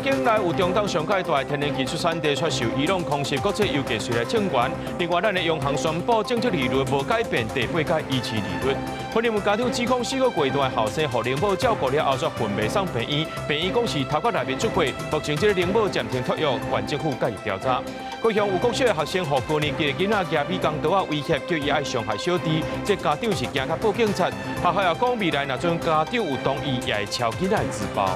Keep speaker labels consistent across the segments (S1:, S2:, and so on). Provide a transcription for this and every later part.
S1: 境內有中東上蓋大天然氣出產地卻受伊朗空襲，國際油價隨來衝懸。另外，咱的央行宣布政策利率無改變，第八屆維持利率。芬林有家長指控4個月大的後生予奶母照顧了後，煞昏迷送病院，病院講是頭殼內面出血，目前這个奶母暫停托育，縣政府介入調查。高雄有國小的學生予高年級的囡仔舉美工刀仔威脅，叫伊愛傷害小弟，這家長是驚甲報警察。學校也講未來若準家長有同意，也會抄囡仔的字報。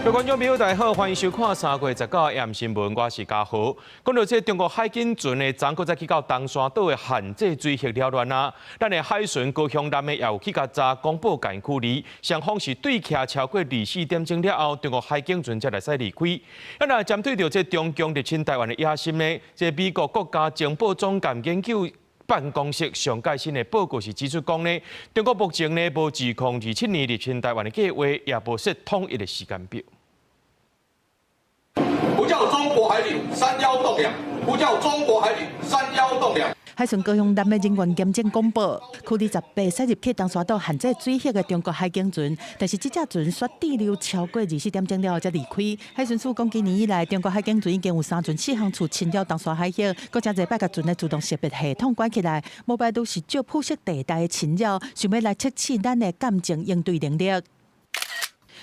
S1: 各位觀眾朋友，大家好，歡迎收看3月19暗新聞，我是嘉豪。講到這中國海警船的昨閣再去到東沙島的限制水域擾亂啊，咱的海巡高雄南的也有去共查公布禁區裡，雙方是對徛超過24點鐘了後，中國海警船才會使離開。啊，若針對著這中共入侵台灣的野心呢，這美國國家情報總監研究辦公室上蓋新的報告是指出講呢，中國目前呢無2027年入侵台灣的計劃，也無設統一的時間表。
S2: 呼叫中國海警31洞2，呼叫中國海警31洞2。
S3: 海巡高雄南的人員檢證公布，驅離18駛入去東沙島限制水域的中國海警船，但是這隻船煞滯留超過24點鐘了後才離開。海巡署講，今年以來，中國海警船已經有三船四航次侵擾東沙海域，閣誠濟擺共船的自動識別系統關起來，無排除是借灰色地帶的侵擾，想欲來測試咱的艦政應對能力。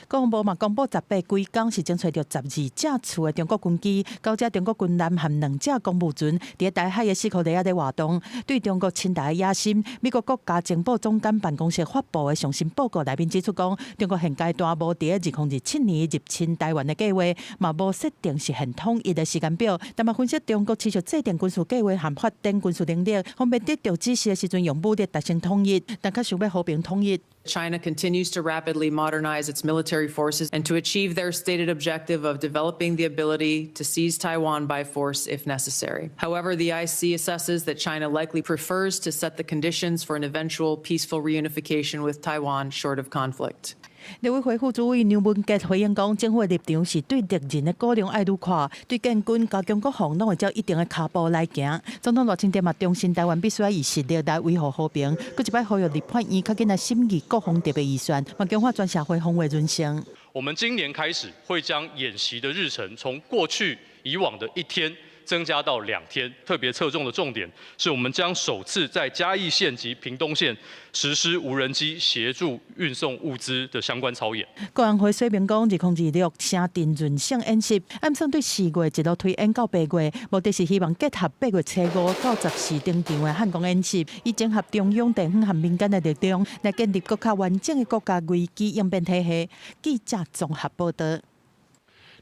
S3: 國防部嘛公布，18規工是偵揣著12架次的中國軍機，九隻中國軍艦和兩隻公務船，佇台海的四箍裡仔咧活動，對中國侵台的野心，美國國家情報總監辦公室發布的上新報告內面指出講，中國現階段無佇2027年入侵台灣的計劃，嘛無設定實現統一的時間表，但嘛分析中國持續制定軍事計劃和發展軍事能力，方便得到指示的時陣用武力達成統一，但較想欲和平統一。
S4: China continues to rapidly modernize its military forces and to achieve their stated objective of developing the ability to seize Taiwan by force if necessary. However, the IC assesses that China likely prefers to set the conditions for an eventual peaceful reunification with Taiwan short of conflict.
S3: 立委會副主委梁文傑回應講，政府的立場是對敵人的估量愛愈闊，對建軍加強國防攏會照一定的跤步來行。總統賴清德嘛重申台灣必須愛以實力來維護和平，閣一擺呼籲立法院較緊來審議國防特別預算，嘛強化全社會防衛韌性。
S5: 我們今年開始會將演習的日程從過去以往的一天增加到2天，特別側重的重點是我們將首次在嘉義縣及屏東縣實施無人機協助運送物資的相關操演。
S3: 國安會說明講，2026城鎮韌性演習，按算對4月一路推演到8月，目的是希望結合8月初5到14登場的漢光演習，以整合中央、地方和民間的力量，來建立閣較完整的國家危機應變體系。記者綜合報道。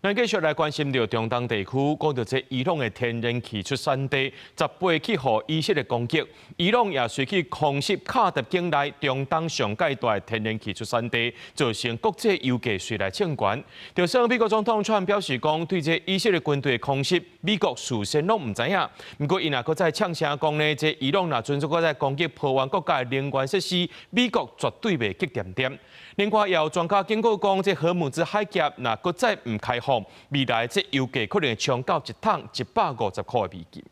S1: 咱繼續來關心著中東地區，講著這伊朗的天然氣出產地，18去予以色列攻擊，伊朗也隨去空襲卡達境內中東上蓋大的天然氣出產地，造成國際油價隨來衝懸。就算美國總統川普表示講，對這以色列軍隊的空襲，美國事先攏毋知影。毋過伊若閣再嗆聲講呢，這伊朗若準閣再攻擊波灣國家的能源設施，美國絕對袂激恬恬。另外，也有專家警告講，這荷姆茲海峽若閣再毋開放，未來這油價可能會衝到一桶150塊的美金。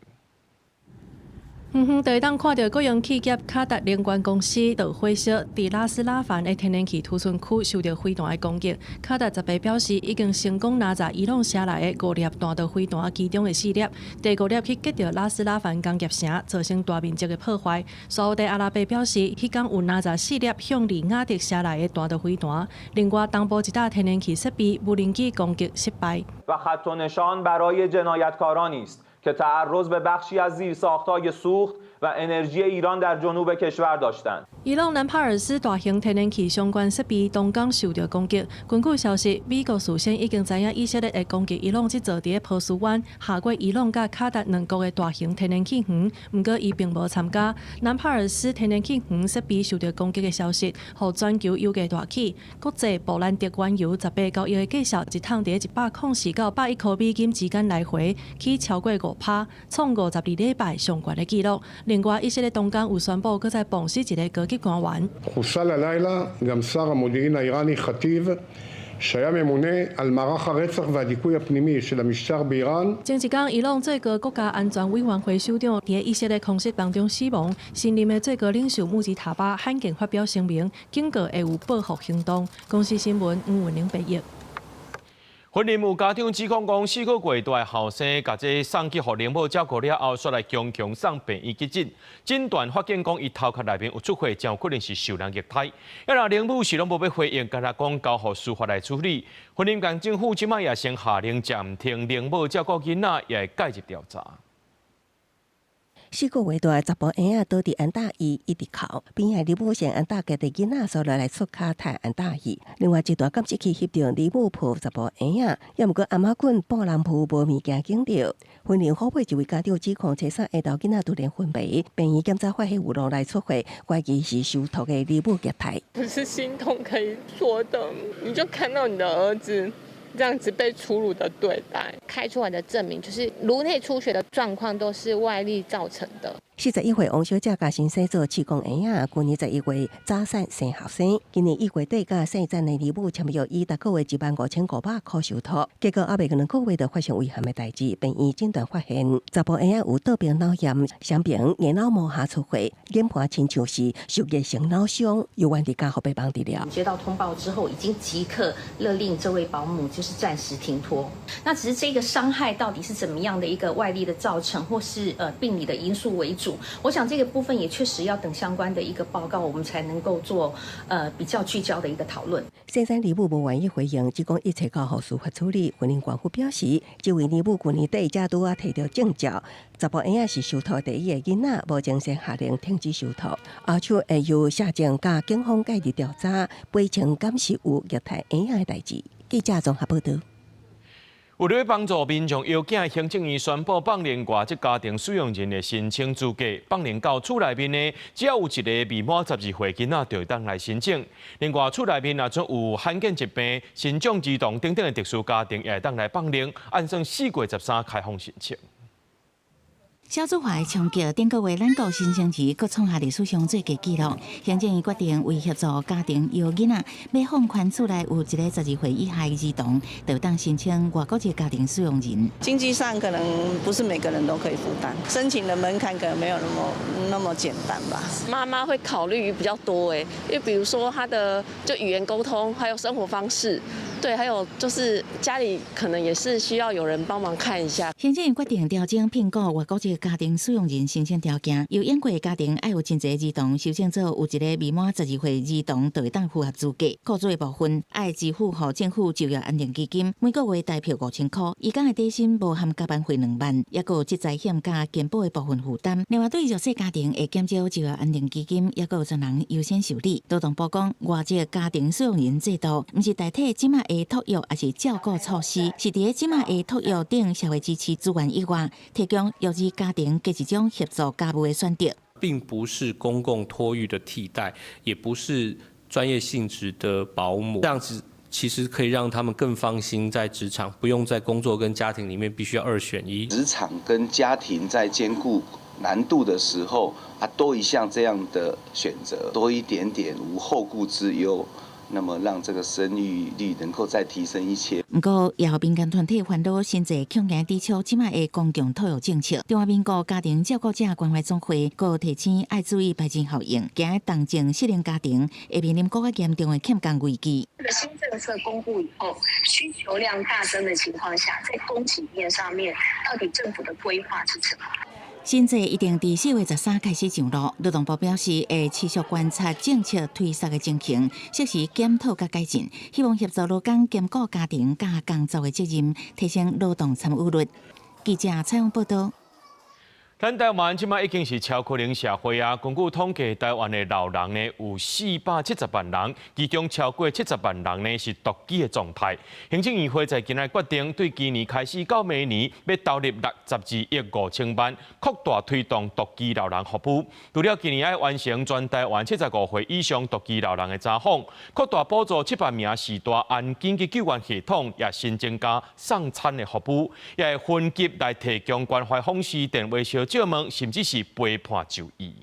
S6: 遠遠就會當看著國營企業卡達能源公司導火燒，佇拉斯拉凡的天然氣儲存區受著飛彈的攻擊。卡達18表示，已經成功攔截伊朗射來的五粒彈道飛彈其中的四粒，第五粒去擊著拉斯拉凡工業城，造成大面積的破壞。沙烏地阿拉伯表示，彼工有攔截四粒向利雅得射來的彈道飛彈。另外，東部一搭天然氣設備無人機攻擊失敗。
S7: و خط و نشان برای جنایتکارانی است که تعرض به بخشی از زیرساختهای سوخت و انرژی ایران در جنوب کشور داشتند。
S6: 伊朗南帕爾斯大型天然氣相關設備當工受著攻擊。根據消息，美國事先已經知影以色列會攻擊伊朗這座佇咧波斯灣下過伊朗佮卡達兩國的大型天然氣園，毋過伊並無參加。南帕爾斯天然氣園設備受著攻擊的消息，予全球油價大起。國際布蘭德原油18交易的價數一桶佇104到101塊美金之間來回，起超過5%，創52禮拜上懸的紀錄。另外，以色列當工有宣布，閣再放死一个高級官員。
S8: חוסל הלילה גם שר המודיעין האיראני ח'טיב שהיה ממונה על מערך הרצח והדיכוי הפנימי של המשטר באיראן。
S6: 前一工，伊朗最高國家安全委員會首長佇以色列空襲當中死亡，新任的最高領袖穆吉塔巴罕見發表聲明，警告會有報復行動。公視新聞吳文玲編譯。
S1: 雲林有家長指控講，4個月大的後生，共這送去予奶母照顧了後，煞來強強送病院急診，診斷發現講伊頭殼內面有出血，真有可能是受人虐待。啊，若奶母是攏無欲回應，干焦講交予司法來處理。雲林縣政府這擺也先下令暫停奶母照顧囡仔，也會介入調查。
S9: 4個月大查埔嬰仔倒佇安搭醫一直哭，邊仔奶母嫌按搭家己囡仔，所以來出跤踢按搭伊。另外一台監視器翕著奶母抱查埔嬰仔，也毋過頷仔棍布人布無物件抿著。雲林虎尾一位家長指控，初三下晝囡仔突然昏迷，病院檢查發現有顱內出血，懷疑是受託的奶母虐待。
S10: 不是心痛可以說的，你就看到你的兒子這樣子被粗魯的對待，
S11: 開出來的證明就是顱內出血的狀況都是外力造成的。
S9: 41歲王小姐共先生做試管嬰仔，去年11月早產生後生，今年1月底佮姓詹的奶母簽約，以逐個月15,500塊受託，結果猶未2個月就發生遺憾的代誌，病院診斷發現查埔嬰仔有倒爿腦炎，雙爿硬腦膜下出血，研判親像是受熱性腦傷，猶原佇加護病房治療。
S12: 接到通報之後，已經即刻勒令這位保姆就是暫時停托。那只是這個傷害到底是怎麼樣的一個外力的造成，或是病理的因素為主？我想這個部分也確實要等相關的一個報告，我們才能夠做比較聚焦的一個討論。
S9: 姓詹奶母無願意回應，只講一切交予司法處理。雲林縣府表示，這位奶母去年底才拄仔提著證照，查埔嬰仔是受託第一个囡仔，目前先下令停止受託，後續會由社政佮警方介入調查，厘清敢是有虐待嬰仔的代誌。記者綜合報道。
S1: 為了幫助民眾藥囝，行政院宣布放寬外籍家庭使用人的申請資格，放寬到厝內面呢，只要有一个未滿12歲囡仔，就會當來申請。另外，厝內面若準有罕見疾病、身障兒童等等的特殊家庭，也會當來放寬，按算4月13開放申請。
S13: 少子化的衝擊，頂個月咱國新生兒閣創下歷史上最低紀錄。行政院決定為協助家庭養囡仔，欲放寬厝內有一个12歲以下的兒童，就當申請外國籍家庭使用人。
S14: 經濟上可能不是每個人都可以負擔，申請的門檻可能沒有那麼那麼簡單吧。
S15: 媽媽會考慮比較多誒，因為比如說他的就語言溝通，還有生活方式，對，還有就是家裡可能也是需要有人幫忙看一下。
S13: 行政院決定調整聘僱外國籍家庭使用人申請條件，由養過家庭愛有真濟兒童，修正做有一個未滿12歲兒童就會當符合資格。雇主的部分愛支付予政府就業安定基金，每個月代票5000塊，移工的底薪無含加班費2萬，抑閣有職災險佮健保的部分負擔。另外，對弱勢家庭會減少就業安定基金，抑閣有專人優先受理。勞動部講，外籍家庭使用人制度，毋是代替這馬的托育，抑是照顧措施，是佇咧這馬的托育等社會支持資源以外，提供弱勢家庭加一種協助家務的選擇，
S16: 並不是公共托育的替代，也不是專業性質的保姆，這樣子其實可以讓他們更放心在職場，不用在工作跟家庭裡面必須要二選一。
S17: 職場跟家庭在兼顧難度的時候，啊，多一項這樣的選擇，多一點點無後顧之憂。那麼讓這個生育率能夠再提升一些。
S13: 毋過，也有民間團體煩惱新制強行抵觸這馬的公共托育政策。中華民國家庭照顧者關懷總會閣提醒愛注意排擠效應，驚動症失能家庭會面臨閣較嚴重的欠工危機。
S18: 這個新政策公布以後，需求量大增的情況下，在供給面上面，到底政府的規劃是什麼？
S13: 新制一定佇4月13開始上路，勞動部表示會持續觀察政策推實的情形，適時檢討佮改進，希望協助勞工兼顧家庭佮工作的責任，提升勞動參與率。記者採訪報道。
S1: 咱台灣這馬已經是超高齡社會啊！根據統計，台灣的老人呢有470萬人，其中超過70萬人呢是獨居的狀態。行政院會在今仔決定，對今年開始到明年，欲投入62億5千萬，擴大推動獨居老人服務。除了今年愛完成全台灣75歲以上獨居老人的查訪，擴大補助700名序大按緊急救援系統，也新增加送餐的服務，也會分級來提供關懷方式、電話相借問，甚至是陪伴就醫。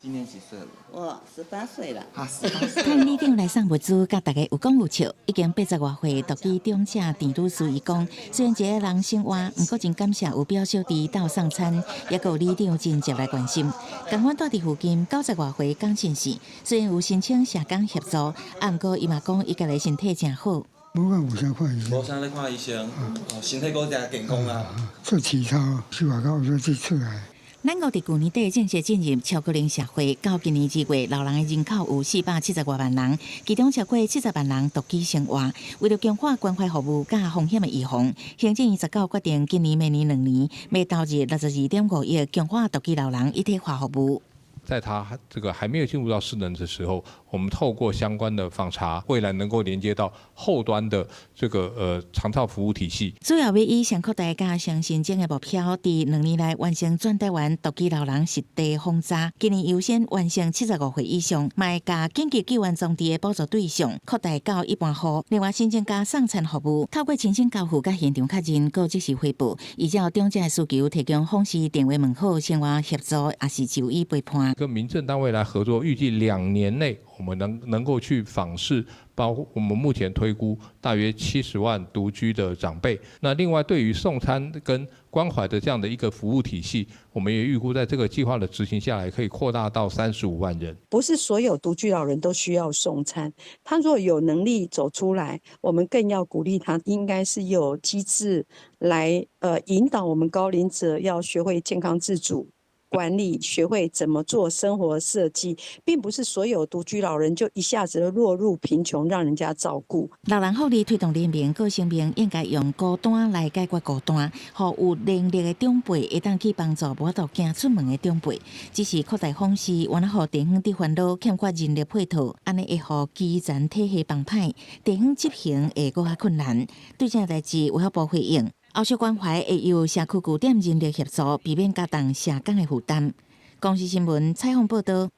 S19: 今年幾歲了？
S20: 我18歲了。
S19: 啊，18歲。
S13: 趁里長來送物資，佮大家有講有笑。已經80外歲，獨居長者鄭女士伊講，雖然一个人生活，毋過真感謝有表小弟鬥送餐，抑閣有里長真熱來關心。仝款住佇附近90外歲江先生，雖然有申請社工協助，啊，毋過伊嘛講伊家己身體誠好。
S8: 無講有啥看醫生，
S19: 無啥咧看醫生，哦，身體閣誠健康啊。
S8: 做體操，去外口有說出來。
S13: 咱國佇舊年底正式進入超高齡社會，到今年2月，老人的人口有470外萬人，其中超過70萬人獨居生活。為著強化關懷服務佮風險的預防，行政院19決定今年、明年2年，欲投入62.5億，強化獨居老人一體化服務。
S21: 在他這個還沒有進入到失能的時候，我們透過相關的訪查，未來能夠連接到後端的這個長照服務體系。
S13: 主要欲以先擴大佮先申請的目標，佇2年內完成全台灣獨居老人實地訪查。今年優先完成75歲以上，嘛會共緊急救援裝置的補助對象擴大到一般戶。另外，新增加送餐服務，透過親情交付佮現場確認，閣即時回報，依照長者的需求提供訪視電話問好、生活協助，抑是就醫陪伴。
S21: 跟民政單位來合作，預計2年內我們能夠去訪視，包括我們目前推估大約70萬獨居的長輩。那另外對於送餐跟關懷的這樣的一個服務體系，我們也預估在這個計劃的執行下來，可以擴大到35萬人。
S22: 不是所有獨居老人都需要送餐，他若有能力走出來，我們更要鼓勵他，應該是有機制來引導我們高齡者要學會健康自主管理，學會怎麼做生活設計，並不是所有獨居老人就一下子落入貧窮，讓人家照顧。
S13: 老人福利推動聯盟閣聲明，應該用孤單來解決孤單，予有能力的長輩會當去幫助無法度行出門的長輩。只是擴大訪視，猶若予地方佇煩惱欠缺人力配套，按呢會予基層體系崩歹，地方執行會閣較困難。對這代誌，衛福部回應。後續關懷會由社區據點人力協助，避免加重社工的負擔。公視新聞採訪報導。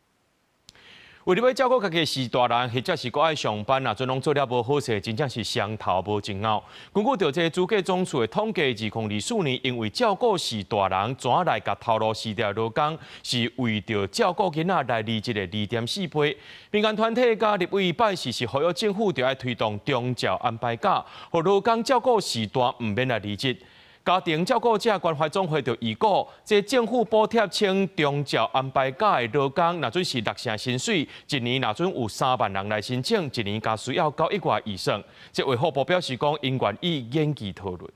S1: 為著欲照顧家己序大人，或者是閣愛上班啊，陣攏做了無好勢，真正是雙頭無盡拗。根據著這主計總處的統計，2024年因為照顧序大人，轉來共頭路辭掉勞工，是為著照顧囡仔來離職的2.4倍。民間團體佮立委拜四是呼籲政府著愛推動長照安排假，予勞工照顧序大毋免來離職。家庭照顧者關懷總會就預估，這政府補貼請長照安排假的勞工，若準是六成薪水，一年若準有3萬人來申請，一年加需要9億外預算。這衛福部表示講，𪜶願意研究討論。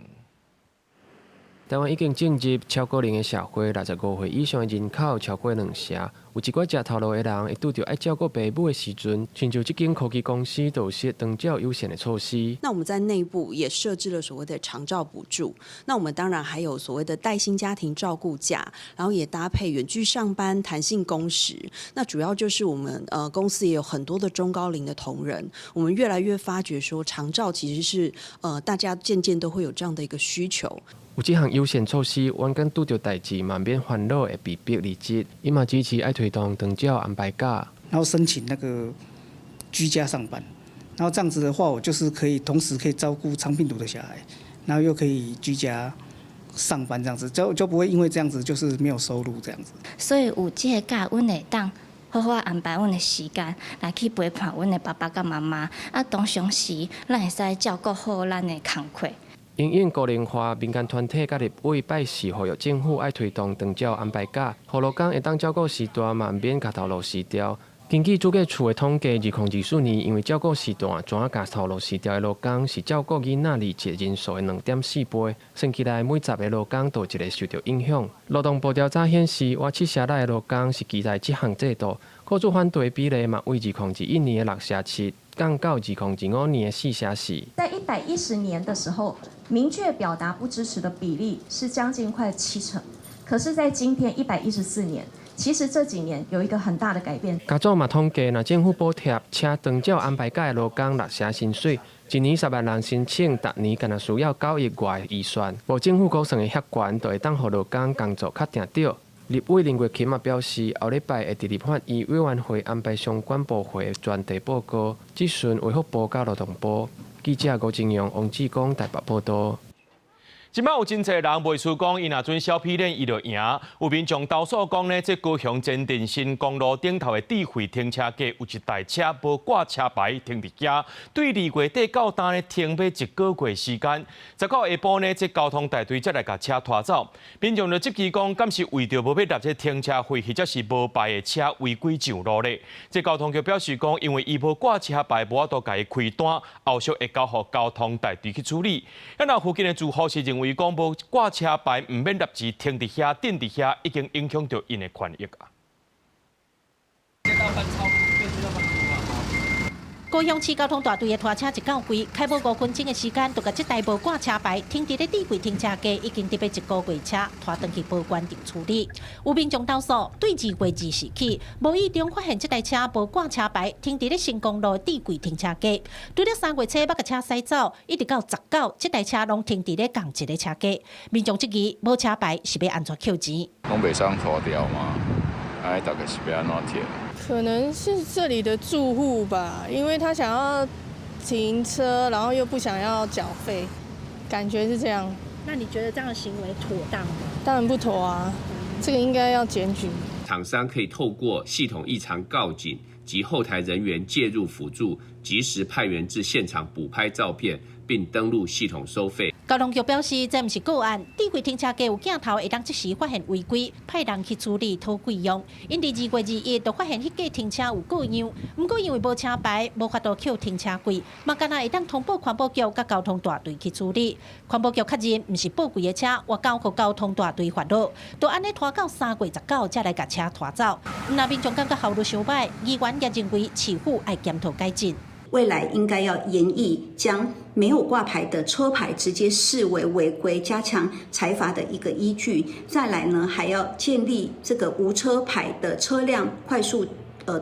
S23: 台灣已經進入超高齡的社會，65歲以上的人口超過兩成，有一寡食頭路的人會拄著愛照顧爸母的時陣，親像這間科技公司就設長照友善的措施。
S24: 那我們在內部也設置了所謂的長照補助，那我們當然還有所謂的帶薪家庭照顧假，然後也搭配遠距上班、彈性工時。那主要就是我們公司也有很多的中高齡的同仁，我們越來越發覺說長照其實是大家漸漸都會有這樣的一個需求。
S23: 有這項友善措施，員工拄著代誌嘛免煩惱會被逼離職。伊嘛支持愛推動長照安排假，
S25: 然後申請那個居家上班，然後這樣子的話，我就是可以同時可以照顧腸病毒的小孩，然後又可以居家上班，這樣子就不會因為這樣子就是沒有收入這樣子。
S26: 所以有這個假，阮會當好好安排阮的時間來去陪伴阮的爸爸佮媽媽。啊，同常時，咱會使照顧好咱的工課。
S23: 因應高齡化，民間團體佮立委拜四呼籲政府愛推動長照安排假，予勞工會當照顧序大，嘛毋免共頭路辭掉。根據主計處的統計，2024年因為照顧序大，轉共頭路辭掉的勞工是照顧囡仔離職人數的2.4倍，算起來每10個勞工就一個受著影響。勞動部調查顯示，倚七成的勞工是期待這項制度，雇主反對比例嘛，為2021年的6成7，降到2025年的4成4。
S27: 在110年的時候，明確表達不支持的比例是將近快7成，可是，在今天114年，其實這幾年有一個很大的改變。
S23: 家總嘛統計，若政府補貼請長照安排假的勞工六成薪水，一年10萬人申請，逐年敢若需要9億外預算。無政府估算的遐懸，就會當予勞工工作較定著。立委林月琴嘛表示，後禮拜會佇立法院委員會安排相關部會專題報告，質詢衛福部佮勞動部。記者吳正陽、王志剛台北報導。
S1: 這擺有真濟人袂輸講，伊若準小皮鏈，伊就贏。有民眾投訴講呢，這高雄前鎮新公路頂頭的智慧停車格有一台車無掛車牌停佇遐，對2月底到今呢停欲一個月時間。19下晡呢，這交通大隊才來共車拖走。民眾就質疑講，敢是為著無欲納這停車費，或者是無牌的車違規上路咧？這交通局表示講，因為伊無掛車牌，無法度共伊開單，後續會交予交通大隊去處理。啊，若附近的住戶是認為講無掛車牌，毋免納錢停佇遐、等佇遐，已經影響著𪜶的權益啊。
S2: 高雄市交通大隊的拖車一到位，開無5分鐘的時間，就共這台無掛車牌停佇咧智慧停車格，已經佇欲一個月車拖轉去保管場處理。有民眾投訴，對2月20起，無意中發現這台車無掛車牌停佇咧新公路智慧停車格，拄著3月初欲共車駛走，一直到19，這台車攏停佇咧仝一个車格。民眾質疑無車牌是欲按怎扣錢？
S3: 攏袂使拖掉嗎？按呢大家是欲按怎停？
S4: 可能是這裡的住戶吧，因為他想要停車，然後又不想要繳費，感覺是這樣。
S2: 那你覺得這樣的行為妥當嗎？
S4: 當然不妥啊，這個應該要檢舉。
S5: 廠商可以透過系統異常告警及後台人員介入輔助，及時派員至現場補拍照片，並登錄系統收費。
S2: 交通局表示，這毋是個案，智慧停車格有鏡頭會當即時發現違規，派人去處理討費用。𪜶佇2月21就發現彼架停車有過樣，毋過因為無車牌，無法度扣停車費，嘛干焦會當通報環保局佮交通大隊去處理。環保局確認毋是報櫃的車，會交予交通大隊罰落。就按呢拖到3月19才來共車拖走。若民眾感覺效率傷䆀，議員也認為市府愛檢討改進。
S6: 未來應該要研議將沒有掛牌的車牌直接視為違規，加強裁罰的一個依據。再來呢，還要建立這個無車牌的車輛快速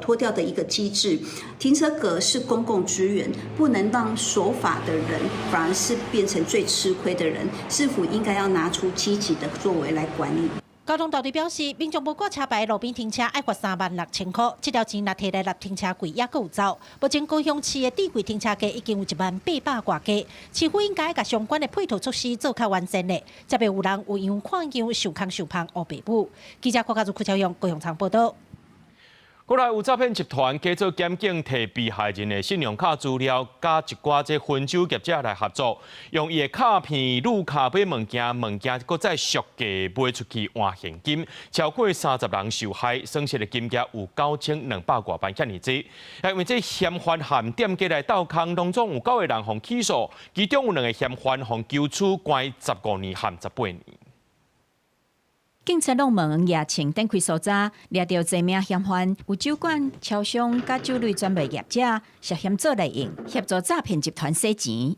S6: 拖吊的一個機制。停車格是公共資源，不能讓守法的人反而是變成最吃虧的人。市府應該要拿出積極的作為來管理。
S2: 交通大隊表示，民眾無掛車牌路邊停車愛罰36,000箍，這條錢若提來納停車費猶閣有走。目前高雄市的智慧停車格已經有10,800外家，市府應該共相關的配套措施做較完善的，才袂有人有樣看樣受空受芳烏白舞。記者郭家如、柯超勇高雄場報導。
S1: 過來有詐騙集團假做檢警，提被害人的信用卡資料，佮一寡這分酒業者來合作，用伊的卡片、擼卡買物件，物件閣再俗價賣出去換現金，超過30人受害，損失的金額有9200外萬遐爾濟。因為這嫌犯和店家來鬥空，當中有九個人予起訴，其中有兩个嫌犯予求處關15年和18年。
S7: 警察攏門夜銃展開搜查，掠著濟名嫌犯，有酒館、超商佮酒類專賣業者涉嫌做內應，協助詐騙集團洗錢。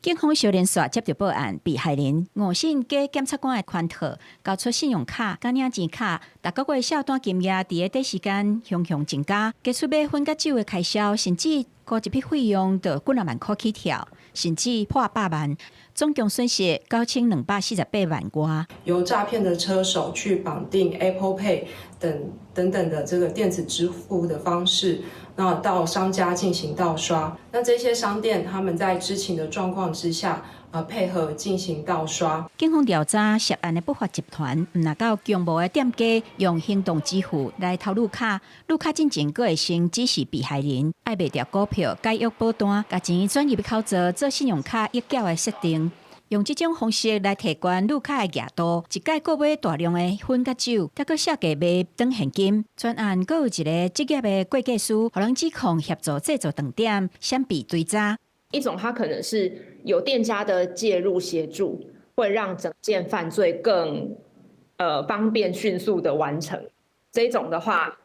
S7: 警方相連紲接著報案，被害人誤信假檢察官的圈套，交出信用卡、佮領錢卡，逐個月數單金額佇咧短時間雄雄增加，加出買薰佮酒的開銷，甚至高一筆費用就幾若萬箍起跳，甚至破百萬，總共損失9248萬外。
S20: 由詐騙的車手去綁定 Apple Pay 等等等的這個電子支付的方式，那到商家進行盜刷。那這些商店他們在知情的狀況之下，配合進行盜刷。
S7: 警方調查涉案的不法集團，毋若到強模的店家用行動支付來偷擼卡，擼卡進前閣會先指示被害人愛賣著股票、解約保單，共錢轉入去口座做信用卡預繳的設定，用這種方式來提懸擼卡的額度，一擺購買大量的薰佮酒，閣閣下價賣轉現金。全案閣有一个職業的會計師，予人指控協助製造斷點，閃避追查。
S28: 一種，他可能是有店家的介入協助，會讓整件犯罪更方便迅速的完成。這種的話，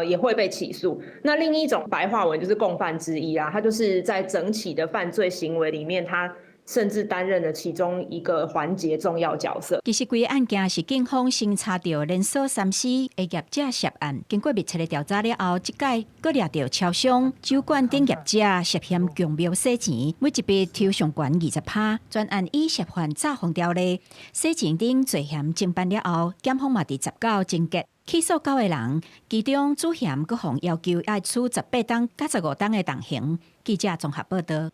S28: 也會被起訴。那另一種白話文就是共犯之一啊，他就是在整起的犯罪行為裡面，他甚至擔任了其中一個環節重要角色。
S7: 其實規个案件是警方先查著連鎖三 C 的業者涉案，經過密切的調查了後，這擺閣掠著超商、酒館等業者涉嫌強謀洗錢，每一筆抽上懸20%，全案以涉犯詐謊條例、洗錢等罪嫌偵辦了後，檢方嘛佇19偵結起訴九个人，其中主嫌閣予要求愛處18冬佮15冬的重刑。記者綜合報導。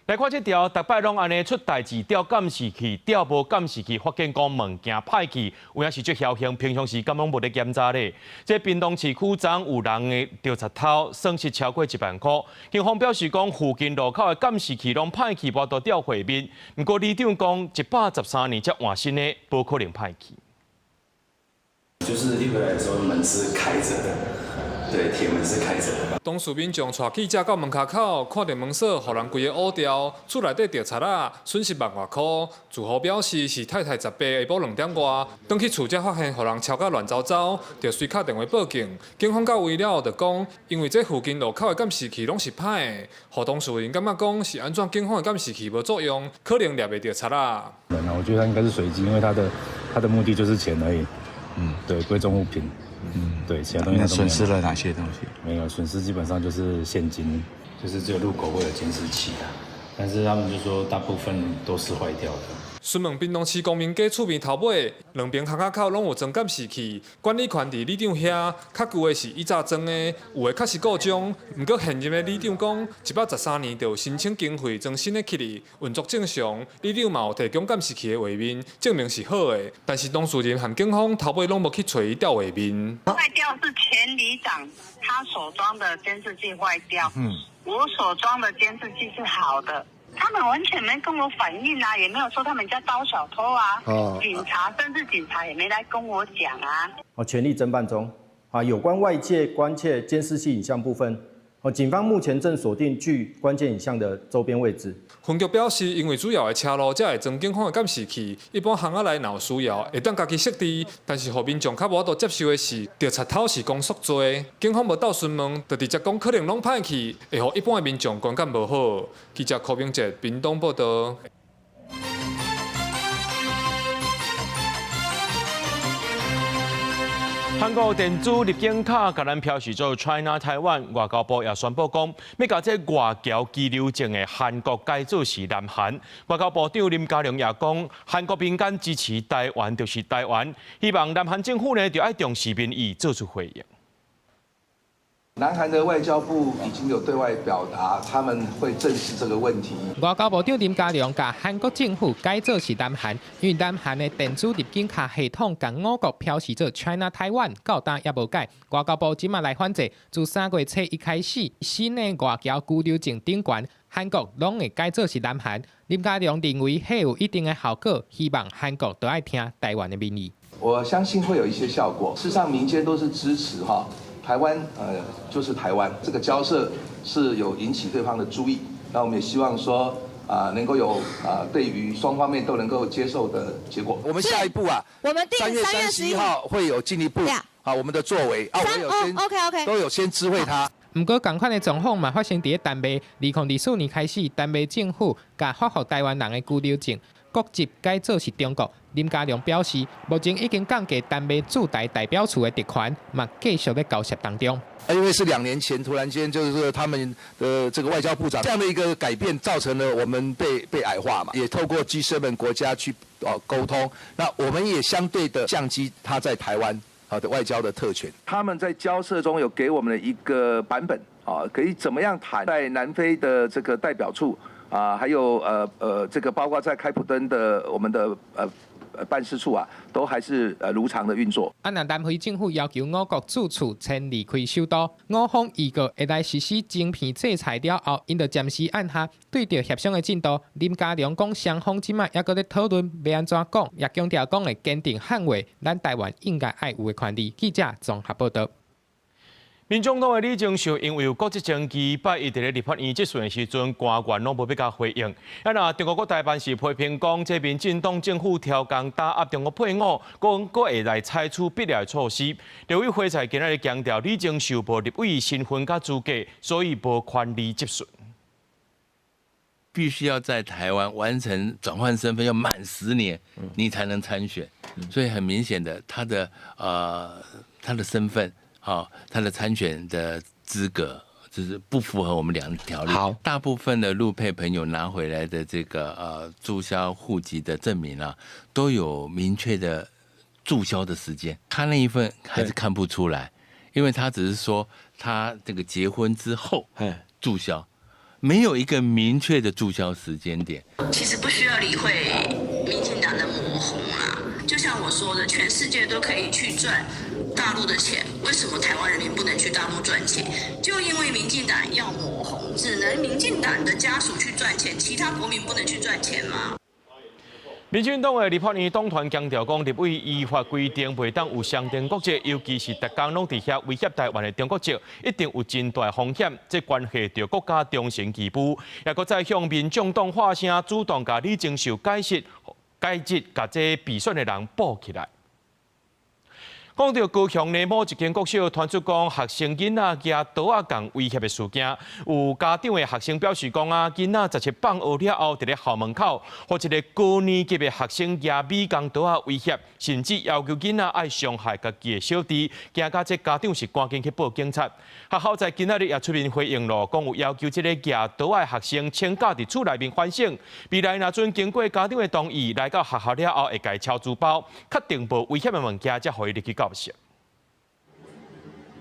S1: 來看這條，逐擺攏按呢出代誌，調監視器，調無監視器，發現講物件歹去，有影是足僥倖，平常時敢攏無咧檢查咧。這屏東市區昨有人的著賊偷，損失超過1萬箍。警方表示講，附近路口的監視器攏歹去，無法度調畫面。毋過里長講，113年才換新的，無可能歹去。
S9: 就是一回來的時候，門是開著的。對，鐵門是開著的。
S10: 當時民眾帶記者到門跤口，看著門鎖，予人規个烏掉，厝內底著賊仔，損失萬外箍。住戶表示是太太18下晡2點外，轉去厝才發現，予人敲甲亂糟糟，就隨敲電話報警。警方到位了後就講，因為這附近路口的監視器攏是歹的，予當事人感覺講是按怎警方的監視器無作用，可能掠袂著賊仔。
S9: 我覺得他應該是隨機，因為他的目的就是錢而已。嗯，對，貴重物品。嗯，對，其他東西。
S11: 損失了哪些東西？
S9: 沒有，損失基本上就是現金，就是只有路口會有監視器啊，但是他們就說大部分都是壞掉的。
S10: 詢問屏東市公民街厝邊頭尾，兩邊巷仔口攏有裝監視器，管理權佇里長遐，較舊的是以早裝的，有的確實故障。毋過現任的里長講，113年就有申請經費裝新的起來，運作正常。里長嘛有提供監視器的畫面，證明是好的。但是當事人和警方頭尾攏無去揣伊調畫面。
S12: 壞掉是前里長他所裝的監視器壞掉，我所裝的監視器是好的。他們完全沒跟我反映啊，也沒有說他們家遭小偷啊。警察甚至警察也沒來跟我講啊。
S14: 全力偵辦中。啊，有關外界關切監視器影像部分，警方目前正鎖定具關鍵影像的周邊位置。
S10: 分局表示，因為主要的車路才會裝警方的監視器，一般巷仔內若有需要，會當家己設置。但是，予民眾較無法度接受的是，著賊偷是講宿罪，警方無鬥詢問，就直接講可能攏歹去，會予一般的民眾觀感無好。記者柯明哲屏東報道。
S1: 韓國電子入境卡共咱標示做 China Taiwan，外交部也宣布講，欲共這外僑居留證的韓國改做是南韓。外交部長林佳龍也講，韓國民間支持台灣就是台灣，希望南韓政府呢就愛重視民意，做出回應。
S15: 南韓的外交部已經有對外表達，他們會正視這個問題。
S16: 外交部長林佳龍共韓國政府改做是南韓，因為南韓的電子入境卡系統共我國標示做 China Taiwan，到今猶無改。外交部這馬來反制，自3月初一開始，新的外僑居留證頂懸，韓國攏會改做是南韓。林佳龍認為，彼有一定的效果，希望韓國都愛聽台灣的民意。
S15: 我相信會有一些效果。事實上，民間都是支持哈。台灣，就是台灣，這個交涉是有引起對方的注意。那我們也希望說，能夠有對於雙方面都能夠接受的結果。
S17: 我們下一步啊，
S29: 我們3月31
S17: 號會有進一步我們的作為啊，我有先
S29: OK
S17: 都有先知會他。
S16: 毋過，仝款的狀況嘛發生佇咧丹麥。2024年開始，丹麥政府共發予台灣人的居留證國籍改做是中國。林佳龍表示，目前已經降低丹麥駐台代表處的特權，嘛繼續咧交涉當中。
S17: 因為是2年前突然間，就是他們的這個外交部長這樣的一個改變，造成了我們被矮化嘛。也透過 G7 國家去溝通，那我們也相對的降低他在台灣的外交的特權。
S15: 他們在交涉中有給我們的一個版本啊，可以怎麼樣談？在南非的這個代表處啊，還有這個包括在開普敦的我們的辦事處啊，都還是如常的運作。
S16: 啊，若南非政府要求我國駐處遷離開首都，我方預告會來實施晶片制裁了後，𪜶就暫時按下。對著協商的進度，林佳龍講雙方這馬猶閣咧討論欲按怎講，也強調講會堅定捍衛咱台灣應該愛有的權利。記者綜合報導。
S1: 民眾黨的李鍾秀因為有國籍爭議，拜一佇咧立法院質詢的時陣，官員攏無欲共回應。啊，若中國國台辦是批評講，這民進黨政府刁工打壓中國配偶，講閣會來採取必要的措施。劉委會才今仔日強調，李鍾秀無立委身份佮資格，所以無權利質詢。
S30: 必須要在台灣完成轉換身份，要滿10年，你才能參選。所以很明顯的，他的身份。好，他的參選的資格就是不符合我們兩條例。好，大部分的陸配朋友拿回來的這個註銷戶籍的證明啊，都有明確的註銷的時間。他那一份還是看不出來，因為他只是說他這個結婚之後註銷，沒有一個明確的註銷時間點。
S8: 其實不需要理會民進黨的抹紅啦，就像我說的，全世界都可以去賺大陸的錢，為什麼台灣人民不能去大陸賺錢？就因為民進黨要抹紅，只能民進黨的家屬去賺錢，其他國民不能去賺錢嗎？
S1: 民進黨的立法院黨團強調講，立委依法規定袂當有雙重國籍，尤其是逐工攏佇遐威脅台灣的中國籍，一定有真大風險，這關係著國家忠誠義務。也閣再向民眾黨發聲，主動共李鍾秀解釋、解職，共這被選的人補起來。講到高雄呢，某一間國小傳出講學生囡仔舉刀仔共威脅的事件，有家長的學生表示講啊，囡仔17放學了後，佇咧校門口，予一個高年級的學生舉美工刀仔威脅，甚至要求囡仔愛傷害家己的小弟，驚甲這家長是趕緊去報警察。學校在今仔日也出面回應咯，講有要求這个舉刀仔的學生請假佇厝內面反省，未來若準經過家長的同意，來到學校了後會共抄書包，確定無危險的物件，才予伊入去教室。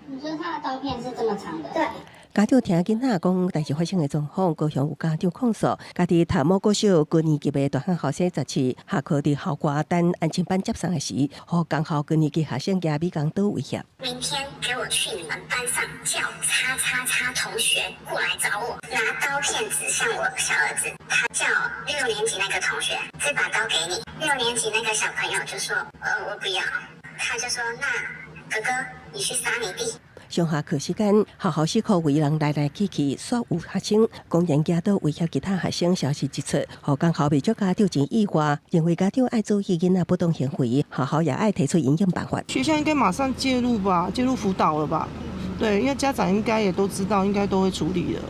S11: 你說他的刀片是這麼長的？對。
S13: 家長聽囡仔講代誌發生的狀況，高雄有家長控訴，家己讀某國小高年級的大漢學生17下課佇校外等安親班接送的時，予仝校高年級學生舉美工刀威脅。
S11: 明天給我去你們班上叫叉叉叉同學過來找我，拿刀片指向我小兒子。他叫六年級那個同學，這把刀給你。六年級那個小朋友就說：我不要。他就說：那哥哥，你去殺你弟。
S13: 上下課時間，學校四箍圍人來來去去，煞有學生公然舉刀威脅其他學生。消息一出，予仝校袂少家長真意外，認為家長愛注意囡仔不當行為，學校也愛提出因應辦法。
S18: 學校應該馬上介入吧，介入輔導了吧？對，因為家長應該也都知道，應該都會處理的。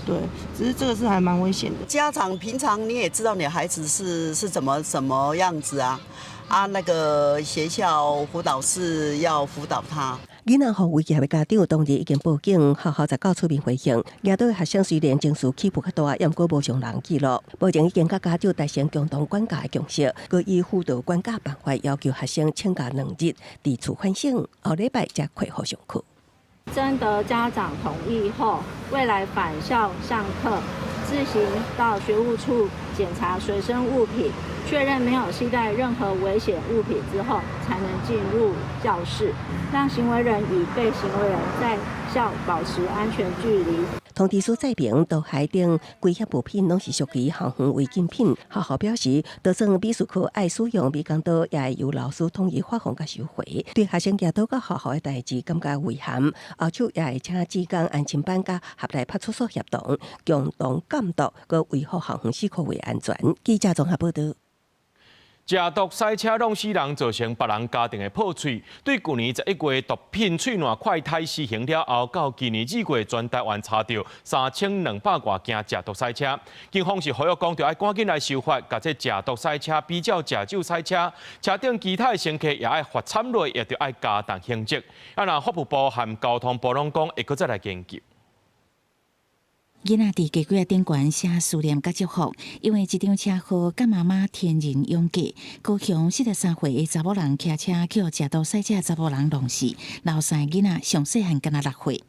S18: 對，只是這個是還蠻危險的。
S19: 家長平常你也知道你孩子是怎麼什麼樣子啊？啊，那個學校輔導室要輔導他。
S13: 囡仔予威脅的家長當日已經報警，學校才到出面回應。舉刀的學生雖然情緒起伏較大，也毋過無傷人記錄。目前已經佮家長達成共同管教的共識，閣以輔導管教辦法要求學生請假兩日，佇厝反省，後禮拜才恢復上課。
S21: 徵得家長同意後，未來返校上課，自行到學務處檢查隨身物品，確認沒有攜帶任何危險物品之後，才能進入教室。讓行為人與被行為人在校保持安全距離。
S13: 通知書載明，刀械等危險物品攏是屬於校園違禁品。學校表示，就算美術課愛使用美工刀，也會由老師統一發放佮收回。對學生舉刀到學校的代誌感覺遺憾，後續也會請志工安親班佮合內派出所協同，共同監督，閣維護校園四箍圍安全。記者綜合報導。
S1: 食毒駛車弄死人，造成別人家庭的破碎。對舊年11月毒品喙瀾快篩施行了後，到今年2月，全台灣查著3200外件食毒駛車。警方是呼籲講，著愛趕緊來修法，共這食毒駛車比照食酒駛車，車頂其他的乘客也愛罰參落，也著愛加重刑責。啊，若法務部和交通部攏講會閣再來研究。
S22: 囡仔佇家櫃仔頂懸寫思念佮祝福，因為這場車禍，佮媽媽天人永隔。高雄43歲的查某人騎車去予食毒駛車查某人弄死，留三个囡仔上細漢敢若6歲。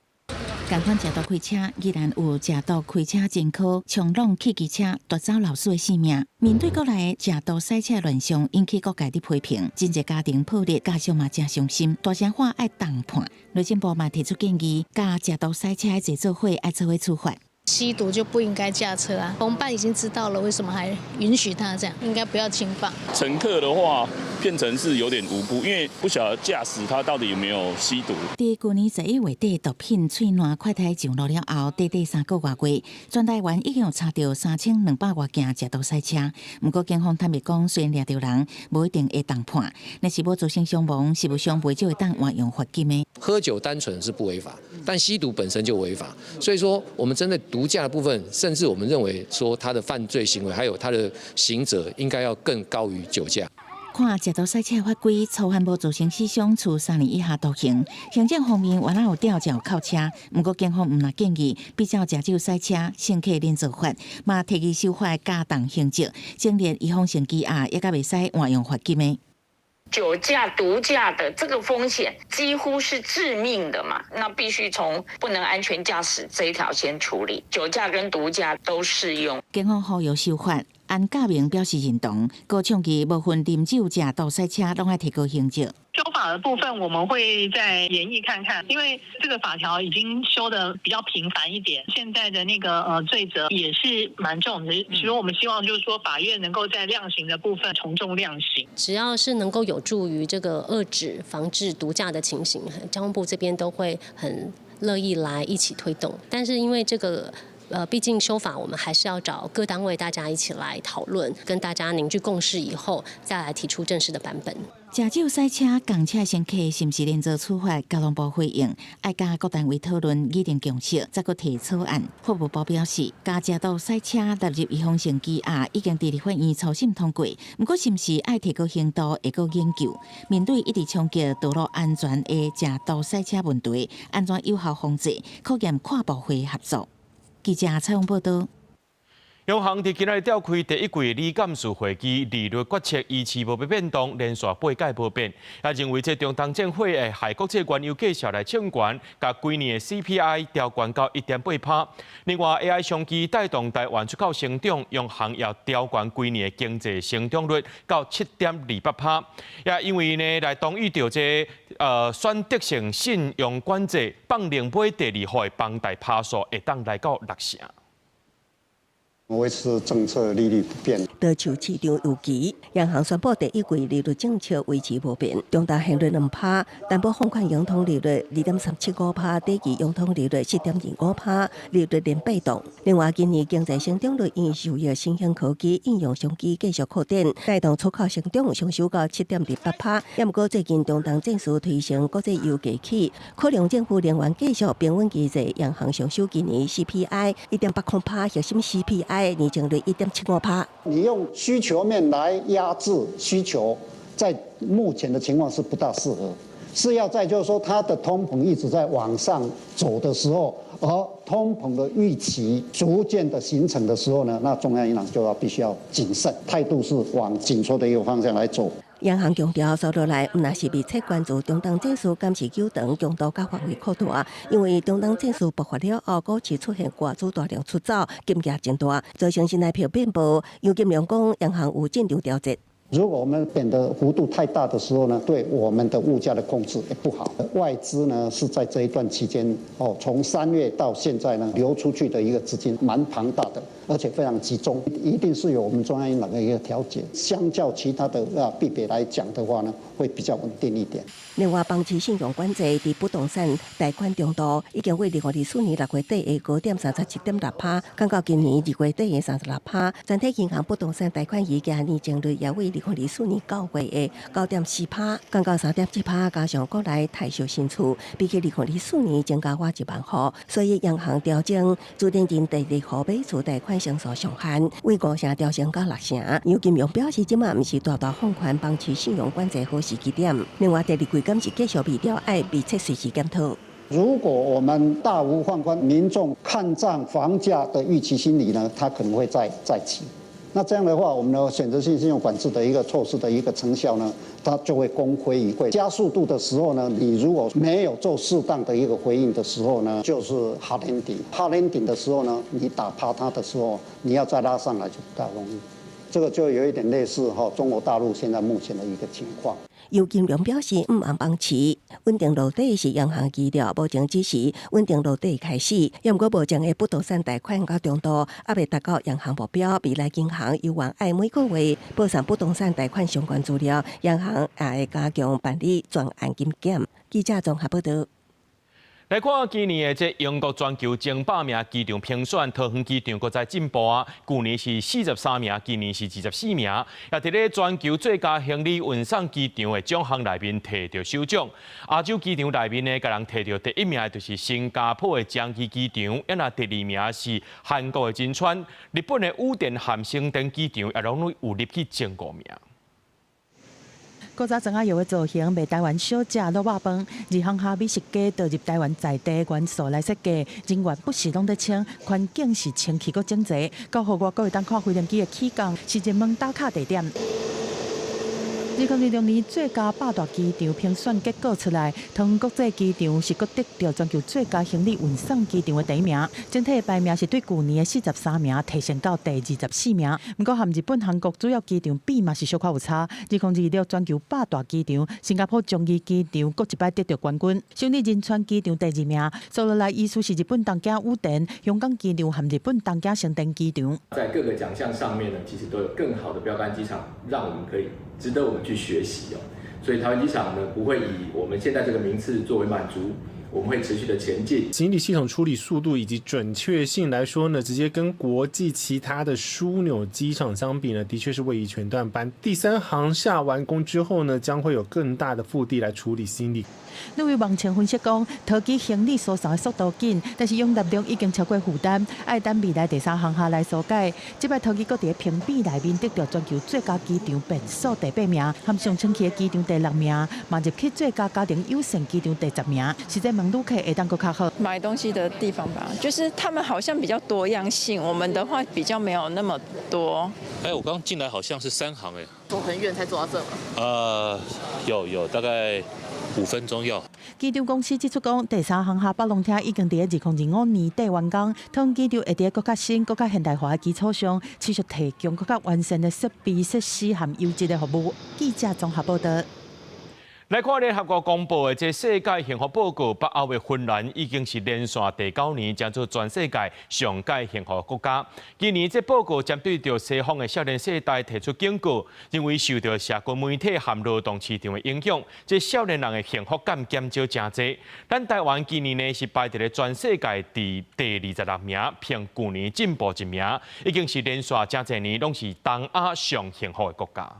S22: 仝款食毒開車，依然有食毒開車前科，衝撞汽機車奪走老師的性命。面對國內的食毒駛車亂象，引起各界的批評，真濟家庭破裂，家屬嘛誠傷心，大聲喊愛重判。內政部嘛提出建議，共食毒駛車的做伙愛做伙處罰。
S24: 吸毒就不應該駕車啊！同伴已經知道了，為什麼還允許他這樣？應該不要輕放。
S25: 乘客的話變成是有點無辜，因為不曉得駕駛他到底有沒有吸毒。
S22: 佇舊年11月底，毒品喙瀾快篩上路了後，短短3個外月，全台灣已經有查著3200外件食毒駛車。毋過警方坦白講，雖然掠著人，無一定會重判。若是無造成傷亡，實務上袂少會當換用罰金的。
S29: 喝酒單純是不違法，但吸毒本身就違法。所以說，我們針對毒駕的部分，甚至我們認為說他的犯罪行為，還有他的刑責，應該要更高於酒駕。
S22: 看食毒駛車法規，初犯無造成死傷，處3年以下徒刑。行政方面原來有吊腳銬車，毋過警方毋但建議比照食酒駛車，乘客免做罰，嘛提議修法加重刑責，增列預防性羈押，也閣袂使換用罰金的。
S2: 酒駕、毒駕的這個風險幾乎是致命的嘛，那必須從不能安全駕駛這一條先處理。酒駕跟毒駕都適用。
S22: 警方呼籲修法，安嘉明表示認同，閣倡議無分啉酒駕都賽車攏愛提高刑責。
S3: 修法的部分我們會再研議看看，因為這個法條已經修得比較頻繁一點，現在的那個罪責也是蠻重的，所以我們希望就是說法院能夠在量刑的部分從重量刑。
S4: 只要是能夠有助於這個遏止、防治毒駕的情形，交通部這邊都會很樂意來一起推動。但是因為這個畢竟修法，我們還是要找各單位大家一起來討論，跟大家凝聚共識以後，再來提出正式的版本。
S22: 食酒駛車、共車乘客是毋是連坐處罰？交通部回應，愛佮各單位討論，擬定共識，才閣提草案。法務部表示，共食毒駛車納入預防性羈押，已經佇立法院初審通過。毋過，是毋是愛提高刑度，會閣研究。面對一直衝擊道路安全的食毒駛車問題，按怎有效防制，考驗跨部會合作。記者採訪報導。
S1: 央行佇今仔日召開第一季理監事會議，利率決策維持無變動，連續八屆無變。也認為這中東戰火會害國際原油價格來衝懸，共規年的 CPI 調懸到1.8%。另外，AI 商機帶動台灣出口成長，央行也調懸規年的經濟成長率到7.28%。也因為呢，來同意著這選擇性信用管制，放零買第二戶的房貸趴數會當來到6成。
S5: 維持政策利率不變。
S13: 道樹市場預期，央行宣布第一季利率政策維持無變，長貸利率2%，擔保放款融通利率2.375%，短期融通利率4.25%，利率連不動。另外，今年經濟成長率因受益新興科技應用商機繼續擴展，帶動出口成長上修到7.28%。也毋過最近中東戰事推升國際油價起，可能政府能源繼續平穩機制，央行上修今年 CPI 1.80%，核心 CPI 年增率1.75%。
S5: 你用需求面來壓制需求，在目前的情況是不大適合，是要在就是說它的通膨一直在往上走的時候，而通膨的預期逐漸的形成的時候呢，那中央銀行就要必須要謹慎，態度是往緊縮的一個方向來走。
S13: 央行強調，紲落來毋但是密切關注中東戰事，敢是久長強度佮範圍擴大，因為中東戰事爆發了後，股市出現外資大量出走，金額真大，造成新台票變薄。楊金龍講，央行有進場調節。
S5: 如果我們貶的幅度太大的時候呢，對我們的物價的控制也不好。外資呢是在這一段期間，哦，從3月到現在呢，流出去的一個資金蠻龐大的，而且非常集中，一定是有我們中央銀行的一個調節。相較其他的幣別來講的話呢，會比較穩定一點。
S13: 另外，房市信用管制佇不動產貸款中度已經為2024年6月底的高點37.6%，降到今年2月底的36%。全體銀行不動產貸款餘額年增率也為2024年9月的9.4%，降到3.7%。加上國內待售新厝比起2024年增加倚1萬戶，所以央行調整自認第二戶買厝貸款成數上限，為5成調升到6成。楊金龍表示，這馬毋是大大放寬房市信用管制好時機點。另外，第二季敢是繼續微調，愛密切隨時檢討。
S5: 如果我們大幅放寬，民眾看漲房價的預期心理呢，它可能會再起。那這樣的話，我們的選擇性信用管制的一個措施的一個成效呢，它就會功虧一簣。加速度的時候呢，你如果沒有做適當的一個回應的時候呢，就是 hard landing。hard landing 的時候呢，你打趴它的時候，你要再拉上來就不大容易。這個就有一點類似哈中國大陸現在目前的一個情況。
S13: 游金龍表示，毋通房市穩定落底是央行基調，目前只是穩定落底開始。也毋過目前的不動產貸款佮中度猶未達到央行目標，未來銀行猶原愛每個月報送不動產貸款相關資料，央行也會加強辦理專案金檢。記者綜合報導。
S1: 來看今年的這英國全球前百名機場評選，桃園機場閣再進步啊！舊年是43名，今年是24名。也佇咧全球最佳行李運送機場的獎項內面提著首獎。亞洲機場內面呢，共人提著第一名的就是新加坡的樟宜機場，啊若第二名是韓國的仁川，日本的羽田和成田機場也攏有入去前五名。
S6: 古早莊仔藥的造型賣台灣小食滷肉飯，而鄉下美食街導入台灣在地元素來設計，人員不時攏佇清，環境是清氣閣整齊，到予外國會當看飛行機的起降，是熱門打卡地點。2026年最佳百大機場評選結果出來，桃園國際機場是閣得著全球最佳行李運送機場的第一名，整體的排名是對舊年的43名提升到第24名。毋過和日本、韓國主要機場比嘛是小可有差。2026全球百大機場，新加坡樟宜機場閣一擺得著冠軍，首爾仁川機場第二名，紲落來依序是日本東京羽田、香港機場和日本東京成田機場。
S7: 在各個獎項上面呢，其實都有更好的標桿機場，讓我們可以值得我們去學習哦。所以桃園機場呢，不會以我們現在這個名次作為滿足，我們會持續的前進。
S9: 行李系統處理速度以及準確性來說呢，直接跟國際其他的樞紐機場相比呢，的確是位移全段班。第三航廈完工之後呢，將會有更大的腹地來處理行李。
S6: 兩位網前分析講，桃機行李輸送的速度緊，但是容納量已經超過負擔，愛等未來第三航廈來疏解。這擺桃機閣佇評比內面得著全球最佳機場變數第八名，和上清氣的機場第六名，嘛入去最佳家庭友善機場第10名。實際問旅客會當閣較好。
S10: 買東西的地方吧，就是他們好像比較多樣性，我們的話比較沒有那麼多。
S12: 哎，我剛進來好像是三航哎。
S14: 走很遠才走到這嗎？
S12: 有大概5分鐘要。
S6: 機場公司指出講，第三航廈北龍廳已經佇2025年底完工，桃園機場會佇閣較新、閣較現代化的基礎上，持續提供閣較完善的設備設施和優質的服務。記者綜合報道。
S1: 來看聯合國公布的這世界幸福報告，北歐的芬蘭已經是連續第九年成做全世界上蓋幸福國家。今年這報告針對著西方的少年世代提出警告，認為受著社群媒體和勞動市場的影響，這少年人的幸福感減少誠濟。咱台灣今年呢是排佇咧全世界第26名，比舊年進步一名，已經是連續誠濟年攏是東亞上幸福的國家。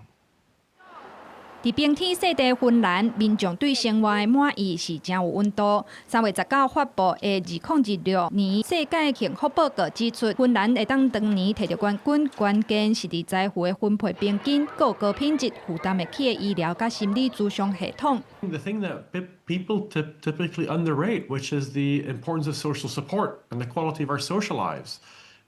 S20: 佇冰天雪地芬蘭，民眾對生活的滿意是誠有溫度。3月19發布的2026年世界幸福報告指出，芬蘭會當當年提著冠軍，關鍵是佇財富的分配平均、閣高品質、負擔會起的醫療佮心理諮商系統。
S23: The thing that people typically underrate, which is the importance of social support and the quality of our social lives.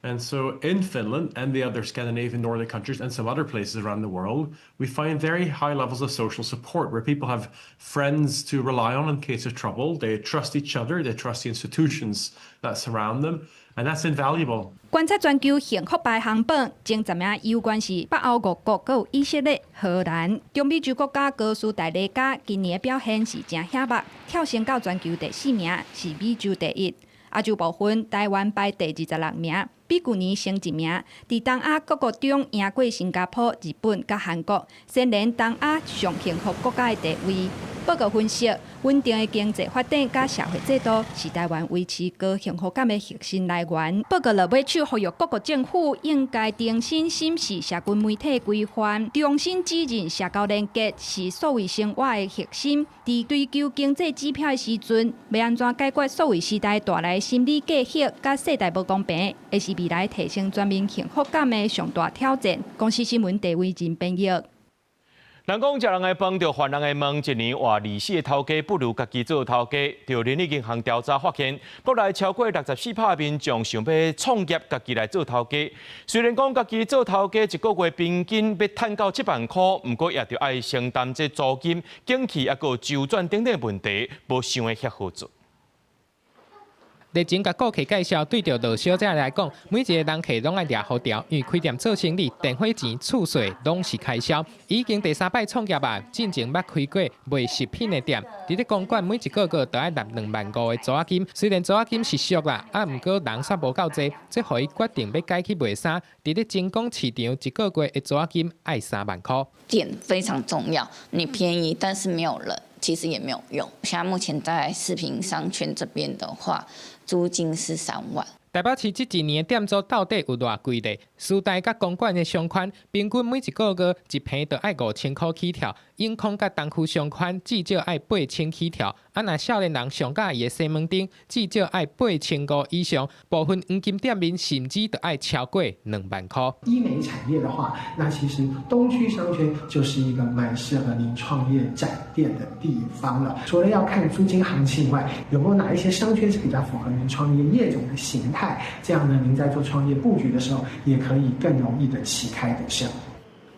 S23: And so in Finland and the other Scandinavian Nordic countries and some other places around the world, we find very high levels of social support where people have friends to rely on in case of trouble. They trust each other, they trust the institutions that surround them, and that's invaluable.
S20: 觀察全球幸福排行榜，前十名有關是北歐五國，閣有以色列、荷蘭、中美洲國家哥斯達黎加，今年的表現是誠顯目，跳升到全球第四名，是美洲第一。亞洲部分，台灣排第26名，比舊年升一名。佇東亞各國中，贏過新加坡、日本佮韓國，蟬聯東亞上幸福國家的地位。報告分析，穩定的經濟發展佮社會制度是台灣維持高幸福感的核心來源。報告落尾手呼籲各國政府應該重新審視社群媒體規範，重新指認社交連結是數位生活的核心。佇追求經濟指標的時陣，欲按怎解決數位時代帶來心理隔閡佮世代無公平，會是未來提升全民幸福感的上大挑戰。公視新聞鄭偉仁編譯。
S1: 人講食人的飯，就還人的問。一年活24的頭家不如家己做頭家。著人力銀行調查發現，國內超過64%的民眾想欲創業，家己來做頭家。雖然講家己做頭家一個月平均欲趁到7萬箍，毋過也著愛承擔這租金、景氣抑閣周轉等等的問題，無想的遐好做。
S16: 熱情共顧客介紹，對著羅小姐來講，每一个人客攏愛掠予牢，因為開店做生意，電火錢、厝稅攏是開銷。已經第三擺創業啊，進前捌開過賣食品的店，佇咧公館每一個月都愛納2萬5的租金。雖然租金是俗啦，啊，毋過人煞無夠濟，這予伊決定欲改去賣衫。佇咧精工市場，一個月的租金愛3萬箍。
S26: 店非常重要，你便宜，但是沒有人，其實也沒有用。現在目前在四平商圈這邊的話，租金是3萬。
S16: 台北市這一年的店租到底有偌貴咧？師大佮公館的商圈，平均每一個月一坪就愛5000箍起跳；永康佮東區商圈至少愛8000起跳。啊，若少年人上佮意的西門町，至少愛8500以上。部分黃金店面甚至就愛超過2萬箍。
S27: 醫美產業的話，那其實東區商圈就是一個蠻適合您創業展店的地方了。除了要看租金行情以外，有沒有哪一些商圈是比較符合您創業業種的形態？這樣呢，您在做創業布局的時候，也可以更容易的旗開得勝。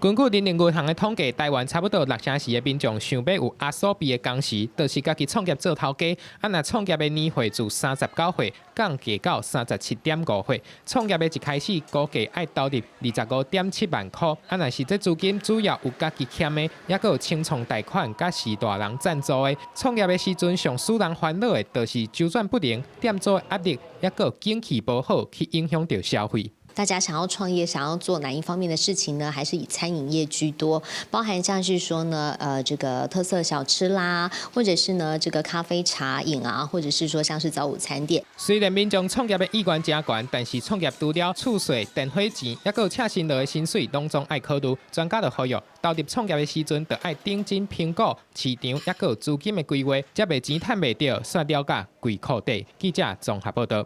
S16: 根據人力銀行的統計，台灣差不多六成四的民眾想欲有阿數比的工時，就是家己創業做頭家。啊，若創業的年歲自39歲降低到37.5歲，創業的一開始估計愛投入25.7萬箍。啊，若是這資金主要有家己欠的，抑閣有青創貸款佮序大人贊助的。創業的時陣上使人煩惱的，就是周轉不靈、店租的壓力，抑閣景氣無好，去影響著消費。
S8: 大家想要創業，想要做哪一方面的事情呢？還是以餐飲業居多，包含像是說呢，這個特色小吃啦，或者是呢，這個咖啡茶飲啊，或者是說像是早午餐店。
S16: 雖然民眾創業的意願誠懸，但是創業除了厝稅、電火錢，抑閣有請新勞的薪水，攏總愛考慮。專家就呼籲，投入創業的時陣，就愛認真評估市場，抑閣有資金的規劃，才袂錢趁袂著，煞了甲規褲底。記者綜合報導。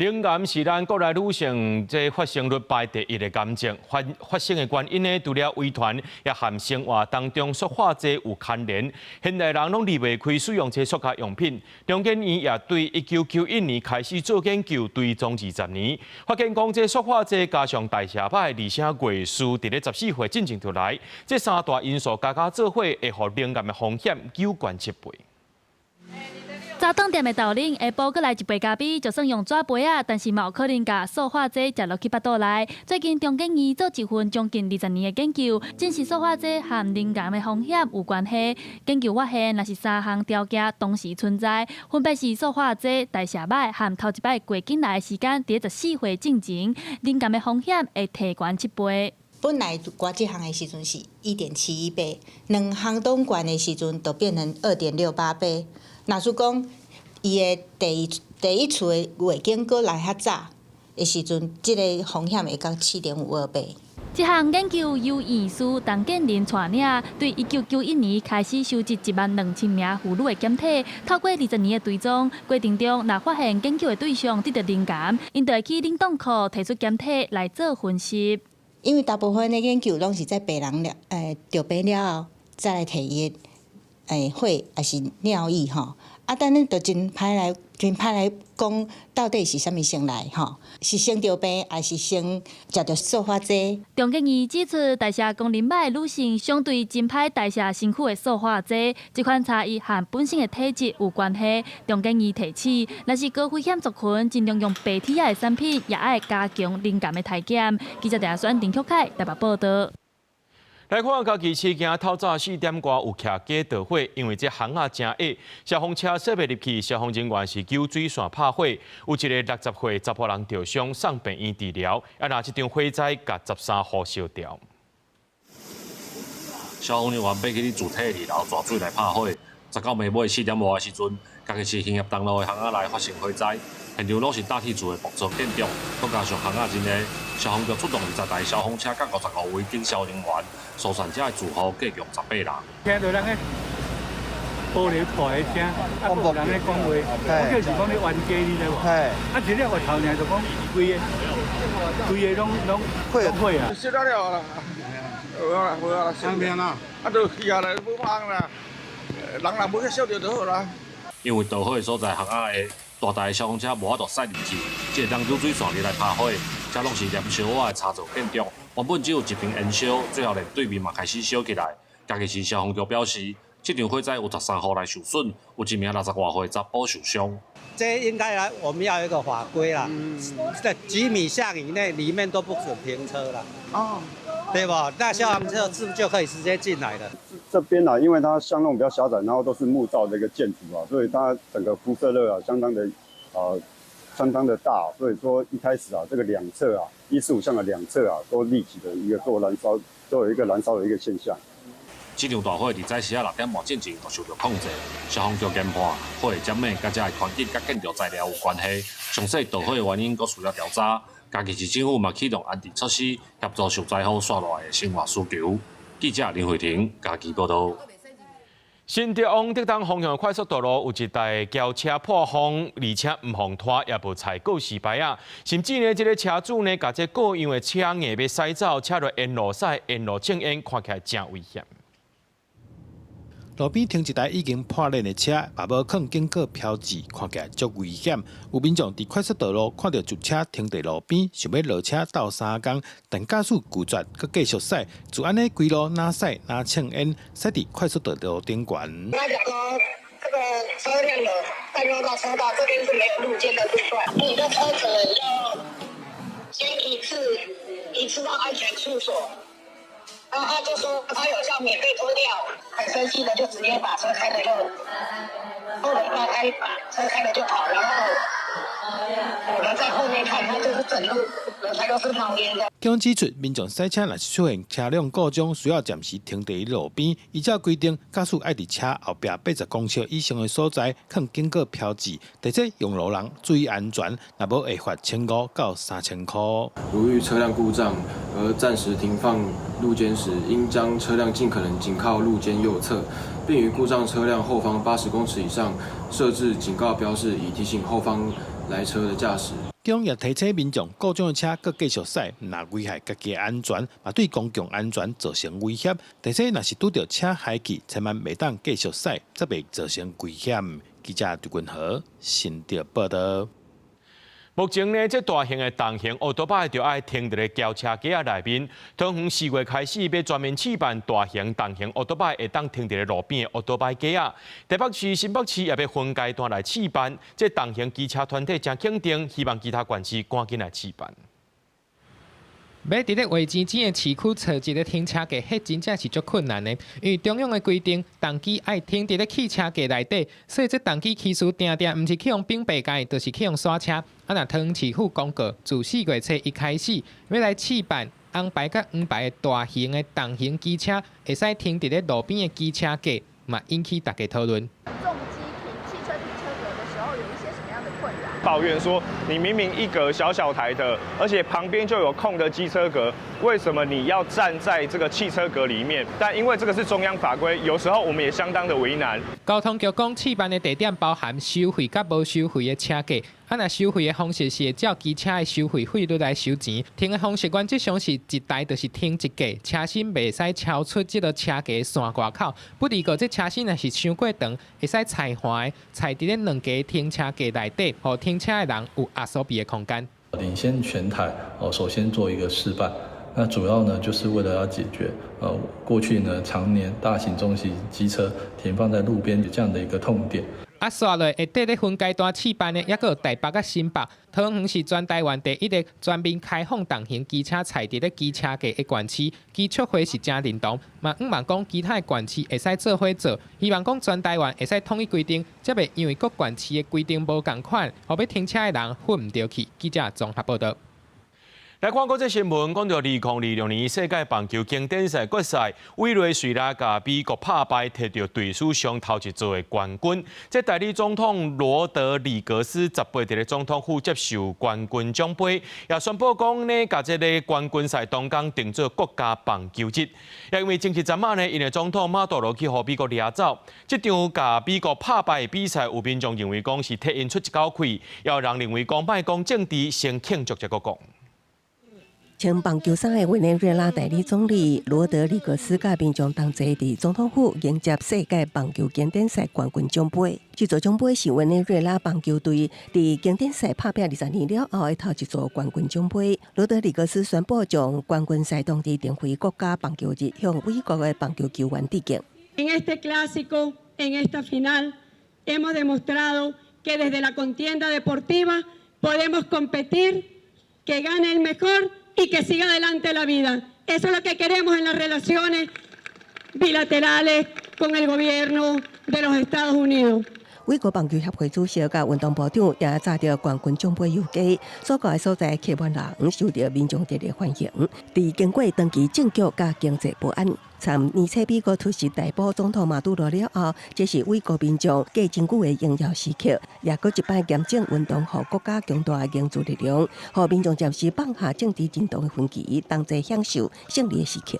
S1: 乳癌是咱國內女性這發生率排第一的癌症，發發生的原因呢，除了遺傳，也和生活當中塑化劑有牽連。現代人攏離袂開使用這塑膠用品。中研院也對1991年開始做研究，追蹤20年，發現講這塑化劑加上代謝歹，而且月事佇咧14歲進前就來，這三大因素加加做伙，會予乳癌的風險九懸七倍。
S11: 早頓店的豆奶，下晡閣來一杯咖啡，就算用紙杯仔，但是嘛有可能共塑化劑食落去腹肚內。最近中研院做一份將近20年的研究，證實塑化劑和乳癌的風險有關係。研究發現，若是三項條件同時存在，分別是塑化劑、代謝歹和頭一擺月經來的時間佇14歲進前，乳癌的風險會提懸七倍。
S14: 本來掛這項的時陣是1.71倍，兩項攏懸的時陣就變成2.68倍。若是講伊的第一次的月經閣來較早的時陣，這个風險會到7.52倍。
S11: 這項研究由院士陳建仁帶領，對1991年開始收集1萬2千名婦女的檢體，透過20年的追蹤過程中，若發現研究的對象得著乳癌，𪜶就會去冷凍庫提出檢體來做分析。
S14: 因為大部分的研究攏是在病人了，著病了後再來提伊的血抑是尿液吼。啊，但咱就真歹來，真歹來講，到底是啥物先來吼？是先著病，抑是先食著塑化劑？
S11: 中研院指出，代謝功能歹的女性相對真歹代謝身軀的塑化劑，這款差異和本身的體質有關係。中研院提醒，若是高危險族群，盡量用白鐵仔的產品，也愛加強乳癌的篩檢。記者鄭選林曲凱台北報導。
S1: 來看，嘉義市今透早4點外有徛家著火，因為這巷仔誠狹，消防車駛袂入去，消防人員是救水線拍火，有一个60歲查埔人著傷，送病院治療。啊，若這場火災共13戶燒掉。
S15: 消防人員爬去佇主體二樓抓水來拍火。19暝尾4點外的時陣，嘉義市興業東路的巷仔內發生火災，現場攏是搭鐵做的木造建築，閣加上巷仔真狹，消防局出動20台消防車，佮55位警消人員，疏散遮的住戶計共18人。
S17: 聽著人咧玻璃破的聲，啊，閣有人咧講話，我就是講咧冤家，你知無？啊，一粒月頭爾就講規个，規个攏攏攏火啊！
S18: 燒了了啦，無啦無啦，啥物啦？啊，都去啊啦，無忙啦。人若無去燒著就好啦。
S15: 因為著火的所在巷仔狹，大台消防車無法度駛入去，只會當用水線入來拍火。這攏是燃燒瓦的柴造建築，原本只有一邊燃燒，最後連對面嘛開始燒起來。嘉義市消防局表示，這場火災有13戶來受損，有一名60外歲查埔受傷。
S19: 這應該來，我們要有一個法規啦，在幾米巷以內，裡面都不准停車啦。哦，對吧？那消防車是不是就可以直接進來了？
S21: 這邊啊，因為它巷弄比較狹窄，然後都是木造的一個建築啊，所以它整個輻射熱啊，相當的大，所以說一開始啊，這個兩側啊，145巷的兩側啊，都立即的一個做燃燒，都有一個燃燒的一個現象。
S15: 這場大火佇早時仔6點半進前就受著控制，消防局研判，火的點火佮遮的環境佮建築材料有關係，詳細著火的原因閣需要調查。嘉義市政府嘛啟動安置措施，協助受災戶紲落來的生活需求。記者林慧婷嘉義報導。
S1: 新竹往竹東方向快速道路有一台轎車破風，而且毋予拖，也無採告示牌仔，甚至呢，這个車主呢，共這過樣的車硬欲駛走，車落沿路駛，沿路衝煙，看起來誠危險。
S2: 路邊停一台已經破爛的車，嘛無囥警告標誌，看起來足危險。有民眾佇快速道路看著一車停佇路邊，想欲落車鬥相共，但駕駛拒絕，閣繼續駛，就按呢規路若駛若衝煙，駛佇快速道路頂懸。
S3: 他講說，這個車輛有佔用到車道，這邊是沒有路肩的路段，你的車可能要先一次一次到安全處所。然後他就說他有叫免費拖吊，很生氣的就直接把車開了就，後尾巴開，把車開了就跑，然後我們在後面看，他就是整路輪胎都是冒煙的。
S2: 警方指出，民眾駛車若是出現車輛故障，需要暫時停佇路邊。依照規定，駕駛愛佇車後壁80公尺以上的所在，囥警告標誌，提醒用路人注意安全，若無會罰1500到3000塊。
S4: 如遇車輛故障而暫時停放路肩時，應將車輛盡可能緊靠路肩右側，並於故障車輛後方80公尺以上設置警告標示，以提醒後方來車的駕駛。
S2: 警方也提醒民眾，故障的車閣繼續駛，若危害家己的安全，嘛對公共安全造成威脅。提醒若是拄著車害去，千萬袂當繼續駛，才袂造成危險。記者陳君豪新竹報導。
S1: 目前呢，這大型的重型歐多擺就愛停佇咧轎車格仔內面。桃園4月開始欲全面試辦大型重型歐多擺會當停佇咧路邊的歐多擺格仔。台北市、新北市也欲分階段來試辦。這重型機車團體誠肯定，希望其他縣市趕緊來試辦。
S16: 欲佇咧畫錢錢的市區揣一个停車格，彼真正是足困難的。因為中央的規定，重機愛停佇咧汽車格內底，所以這重機騎士定定毋是去予反白蓋，就是去予剎車。啊，若桃園市府公告，自4月初一開始，欲來試辦紅牌佮黃牌的大型的重型機車，會使停佇咧路邊的機車格，嘛引起大家討論。
S5: 重機停汽車停車格的時候，有一些什麼樣的困擾？
S22: 抱怨說，你明明一格小小台的，而且旁邊就有空的機車格，為什麼你要站在這個汽車格裡面？但因為這個是中央法規，有時候我們也相當的為難。
S16: 交通局講，試辦的地點包含收費佮無收費的車格。啊，若收費的方式是會照機車的收費費率來收錢。停的方式原則上是一台就是停一格，車身袂使超出這个車格線外口。不過這車身若是傷過長，會使裁橫，裁佇咧兩格停車格內底，予停車的人有壓縮比的空間。
S24: 領先全台哦，首先做一個示範。那主要呢，就是為了要解決過去呢常年大型重型機車停放在路邊這樣的一個痛點。
S16: 啊，紲落會綴咧分階段試辦的，猶閣有台北佮新北。桃園是全台灣第一个全面開放重型機車載佇咧機車格的縣市，基促會是誠認同，嘛向望講其他的縣市會使做伙做，希望講全台灣會使統一規定，才袂因為各縣市的規定無仝款，予欲停車的人混毋著去。記者綜合報導。
S1: 來看國際新聞，講到2026年世界棒球經典賽決賽，委內瑞拉共美國拍敗，摕著隊史上頭一座的冠軍。這代理總統羅德里格斯18佇咧總統府接受冠軍獎盃，也宣布講呢，共這个冠軍賽當工定做國家棒球日。也因為前一陣仔呢，𪜶的總統馬杜羅去予美國掠走，這場共美國拍敗的比賽，有民眾認為講是替𪜶出一口氣，也有人認為講莫講政治，先慶祝才閣講。
S13: 穿棒球衫的委內瑞拉代理總理羅德里格斯佮民眾同齊佇總統府迎接世界棒球經典賽冠軍獎盃。這座獎盃是委內瑞拉棒球隊佇經典賽拍拚20年了後的頭一座冠軍獎盃。羅德里格斯宣布將冠軍賽當日定為國家棒球日，向美國的棒球球員致敬。
S25: En este clásico, en esta final, hemos demostrado que desde la contienda deportiva podemos competir, que gane el mejor y que siga adelante la vida. Eso es lo que queremos en las relaciones bilaterales con el gobierno de los Estados Unidos.
S13: 美國棒球協會主席佮運動部長也揸著冠軍獎盃遊街，所到的所在客滿人，受著民眾熱烈歡迎。佇經過長期政局佮經濟不安，參年初美國突襲逮捕總統馬杜羅了後，這是美國民眾過真久的榮耀時刻，也閣一擺驗證運動予國家強大的凝聚力量，予民眾暫時放下政治震盪的分歧，同齊享受勝利的時刻。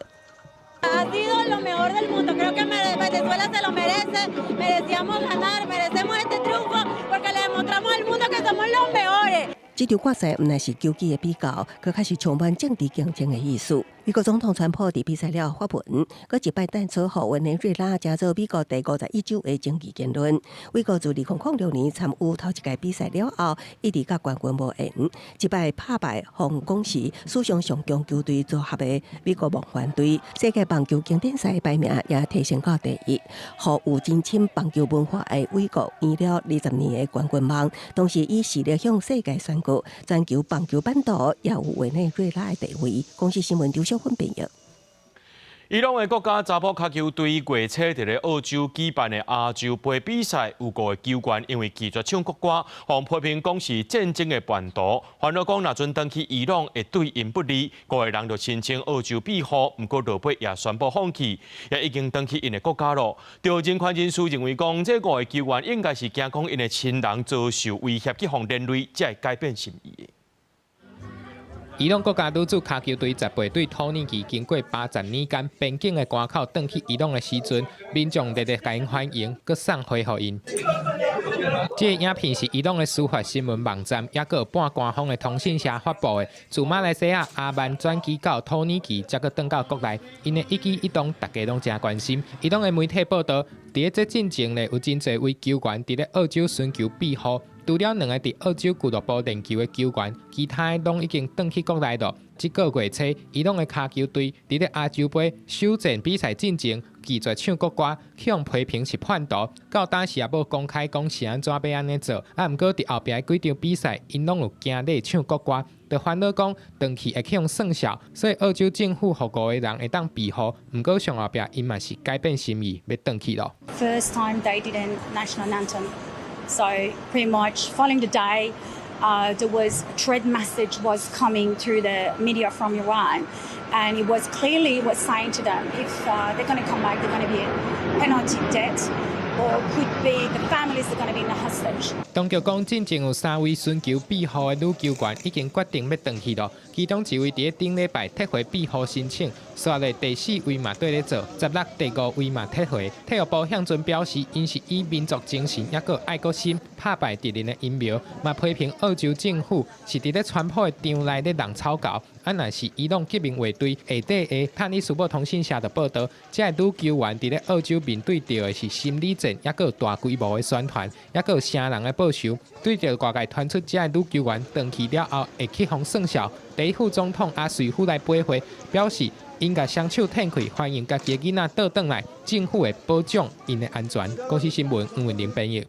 S28: Ha sido lo mejor del mundo, creo que Venezuela se lo merece, merecíamos ganar, merecemos este triunfo porque le demostramos al mundo que somos los mejores.
S13: 這場決賽毋但是球技的比較，閣較是充滿政治競爭的意思。美國總統川普佇比賽了發文，閣一擺彈出予委內瑞拉成做美國第51州的爭議言論。美國自2006年參與頭一屆比賽了後，一直佮冠軍無緣，這擺拍敗予講是史上上強球隊組合的美國夢幻隊，世界棒球經典賽排名也提升到第一，予有真深棒球文化的美國圓了20年的冠軍夢，同時以實力向世界宣告，全球棒球版圖也有委內瑞拉的地位。公視新聞劉小芬編譯。
S1: 伊朗的國家查埔跤球隊月初佇咧澳洲舉辦的亞洲盃比賽，有五個球員因為拒絕唱國歌，予批評講是戰爭的叛徒。煩惱講，若準轉去伊朗會對𪜶不利，五個人就申請澳洲庇護，毋過落尾也宣布放棄，也已經轉去𪜶的國家囉。著人權人士認為講，這五個球員應該是驚講𪜶的親人遭受威脅去予連累，才會改變心意。
S16: 伊朗國家女子跤球隊18對土耳其經過80年間邊境的關口，轉去伊朗的時陣，民眾熱烈共𪜶歡迎，閣送花予𪜶。這個影片是伊朗的司法新聞網站，抑閣有半官方的通訊社發布的。自馬來西亞阿曼轉機到土耳其，才閣轉到國內，𪜶的一舉一動，大家攏誠關心。伊朗的媒體報導，佇咧這進前咧，有真濟位球員佇咧澳洲尋求庇護。除了兩个佇澳洲俱樂部練球的球員，其他的攏已經轉去國內囉。這個月初，伊朗的跤球隊佇咧亞洲盃首戰比賽進前拒絕唱國歌，去予批評是叛徒。到當時也無公開講是按怎欲按呢做，啊，毋過佇後壁幾場比賽，𪜶攏有行禮唱國歌，就煩惱講轉去會去予算數，所以澳洲政府予五個人會當庇護，毋過上後壁𪜶嘛是改變心意，欲轉去囉。
S6: First time they didn't national anthem. So pretty much following the day, there was a threat message was coming through the media from Iran, and it was clearly was saying to them if they're going to come back, they're going to be penalty death, or could be the families are going to be in a hostage.
S16: 當局講，進前有三位尋求庇護的女球員已經決定欲轉去囉，其中一位佇咧頂禮拜撤回庇護申請，紲咧第四位嘛綴咧做，16第五位嘛撤回。體育部向陣表示，𪜶是以民族精神抑閣愛國心拍敗敵人的陰謀，嘛批評澳洲政府是佇咧川普的場內咧弄草猴。啊，若是伊朗革命衛隊下底的坦尼斯報通訊社就報導，這个女球員佇咧澳洲面對著的是心理戰，抑閣大規模的宣傳，抑閣成人的報仇。對著外界傳出這个女球員轉去了後會去予算數，第一副總統阿瑞夫來回話，表示𪜶共雙手褪開，歡迎家己的囡仔倒轉來，政府會保障𪜶的安全。公視新聞黃文玲編譯。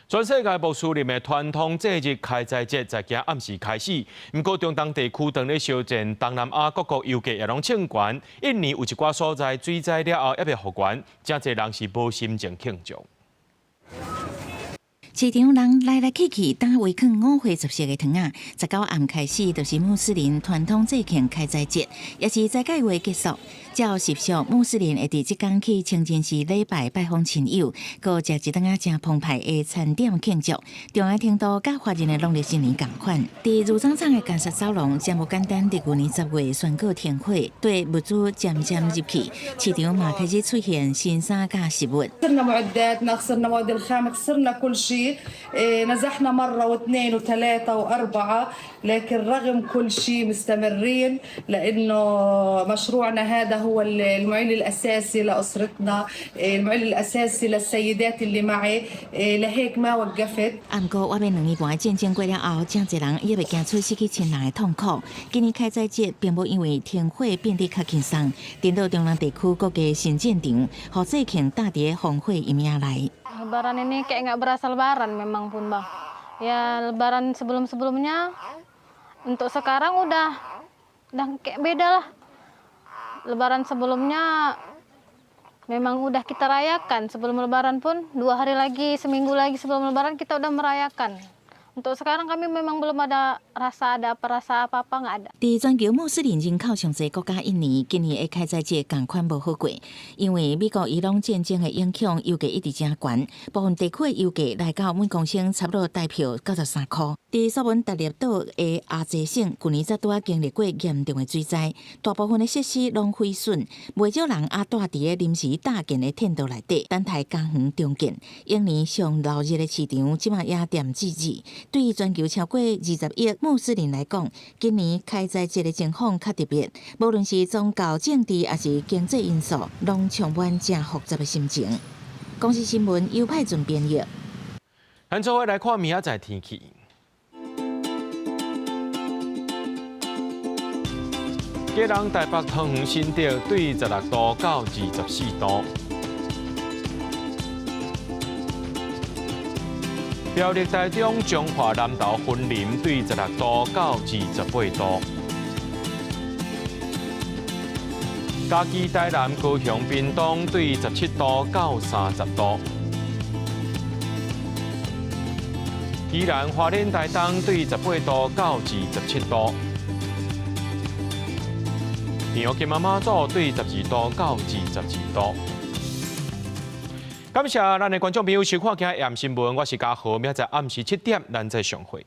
S1: 全世界穆斯林的傳統節日開齋節在今暗時開始，毋過中東地區當咧燒戰，東南亞各國油價也攏衝懸。印尼有一寡所在水災了後猶未復原，誠濟人是無心情慶祝。
S7: 市場人來來去去，擔圍囥五花十色的糖仔。19暗開始，就是穆斯林傳統節慶開齋節，也是齋戒月結束。照習俗，穆斯林會佇這工去清真寺禮拜拜訪親友，閣食一頓仔誠澎湃的餐點慶祝。重要程度佮華人的農曆新年仝款。佇汝樟廠的加薩走廊，誠無簡單。佇舊年10月宣告停火，對物資漸漸入去，市場嘛開始出現新衫佮食物。
S9: خسرنا معداتنا خسرنا مواد الخام خسرنا كل شيء نزحنا مرة واثنين وثلاثة وأربعة لكن رغم كل شيء مستمرين لأنه مشروعنا هذا هو المعيل الأساسي لأسرتنا، المعيل الأساسي للسيدات اللي معي، لهيك ما وقفت。
S7: 毋過，外面2年半的戰爭過了後，誠濟人猶未行出失去親人的痛苦。今年開齋節並無因為停火變得較輕鬆，顛倒中東地區各地新戰場，予節慶搭佇烽火陰影內。
S10: Lebaran ini kayak nggak berasa lebaran memang pun bang. Ya lebaran sebelum-sebelumnya untuk sekarang udah kayak beda lah. Lebaran sebelumnya memang udah kita rayakan. Sebelum lebaran pun 2 hari lagi, seminggu lagi sebelum lebaran kita udah merayakan. Untuk sekarang kami memang belum ada rasa ada apa rasa apa-apa nggak ada。
S7: 佇全球穆斯林人口上濟國家印尼，今年的開齋節仝款無好過，因為美國伊朗戰爭的影響，油價一直誠懸，部分地區的油價來到每公升差不多台票93箍。佇蘇門答臘島的阿濟省，舊年才拄仔經歷過嚴重的水災，大部分的設施攏毀損，袂少人猶蹛佇咧臨時搭建的天道內底，等待家園重建。印尼上鬧熱的市場，這馬也恬寂寂。對全球超過20億穆斯林來講，今年開齋節的情況較特別，無論是宗教、政治，抑是經濟因素，攏充滿誠複雜的心情。公視新聞尤派俊編譯。
S1: 咱做伙來看明仔載天氣。基隆、台北、桃園、新竹對16度到24度。苗栗、台中、彰化、南投、雲林對16度到28度。嘉義、台南、高雄、屏東對17度到30度。宜蘭、花蓮、台東對18度到27度。屏東金馬馬祖對12度到22度。感謝咱的觀眾朋友收看今日暗新聞，我是嘉豪，明仔載暗時7點，咱再相會。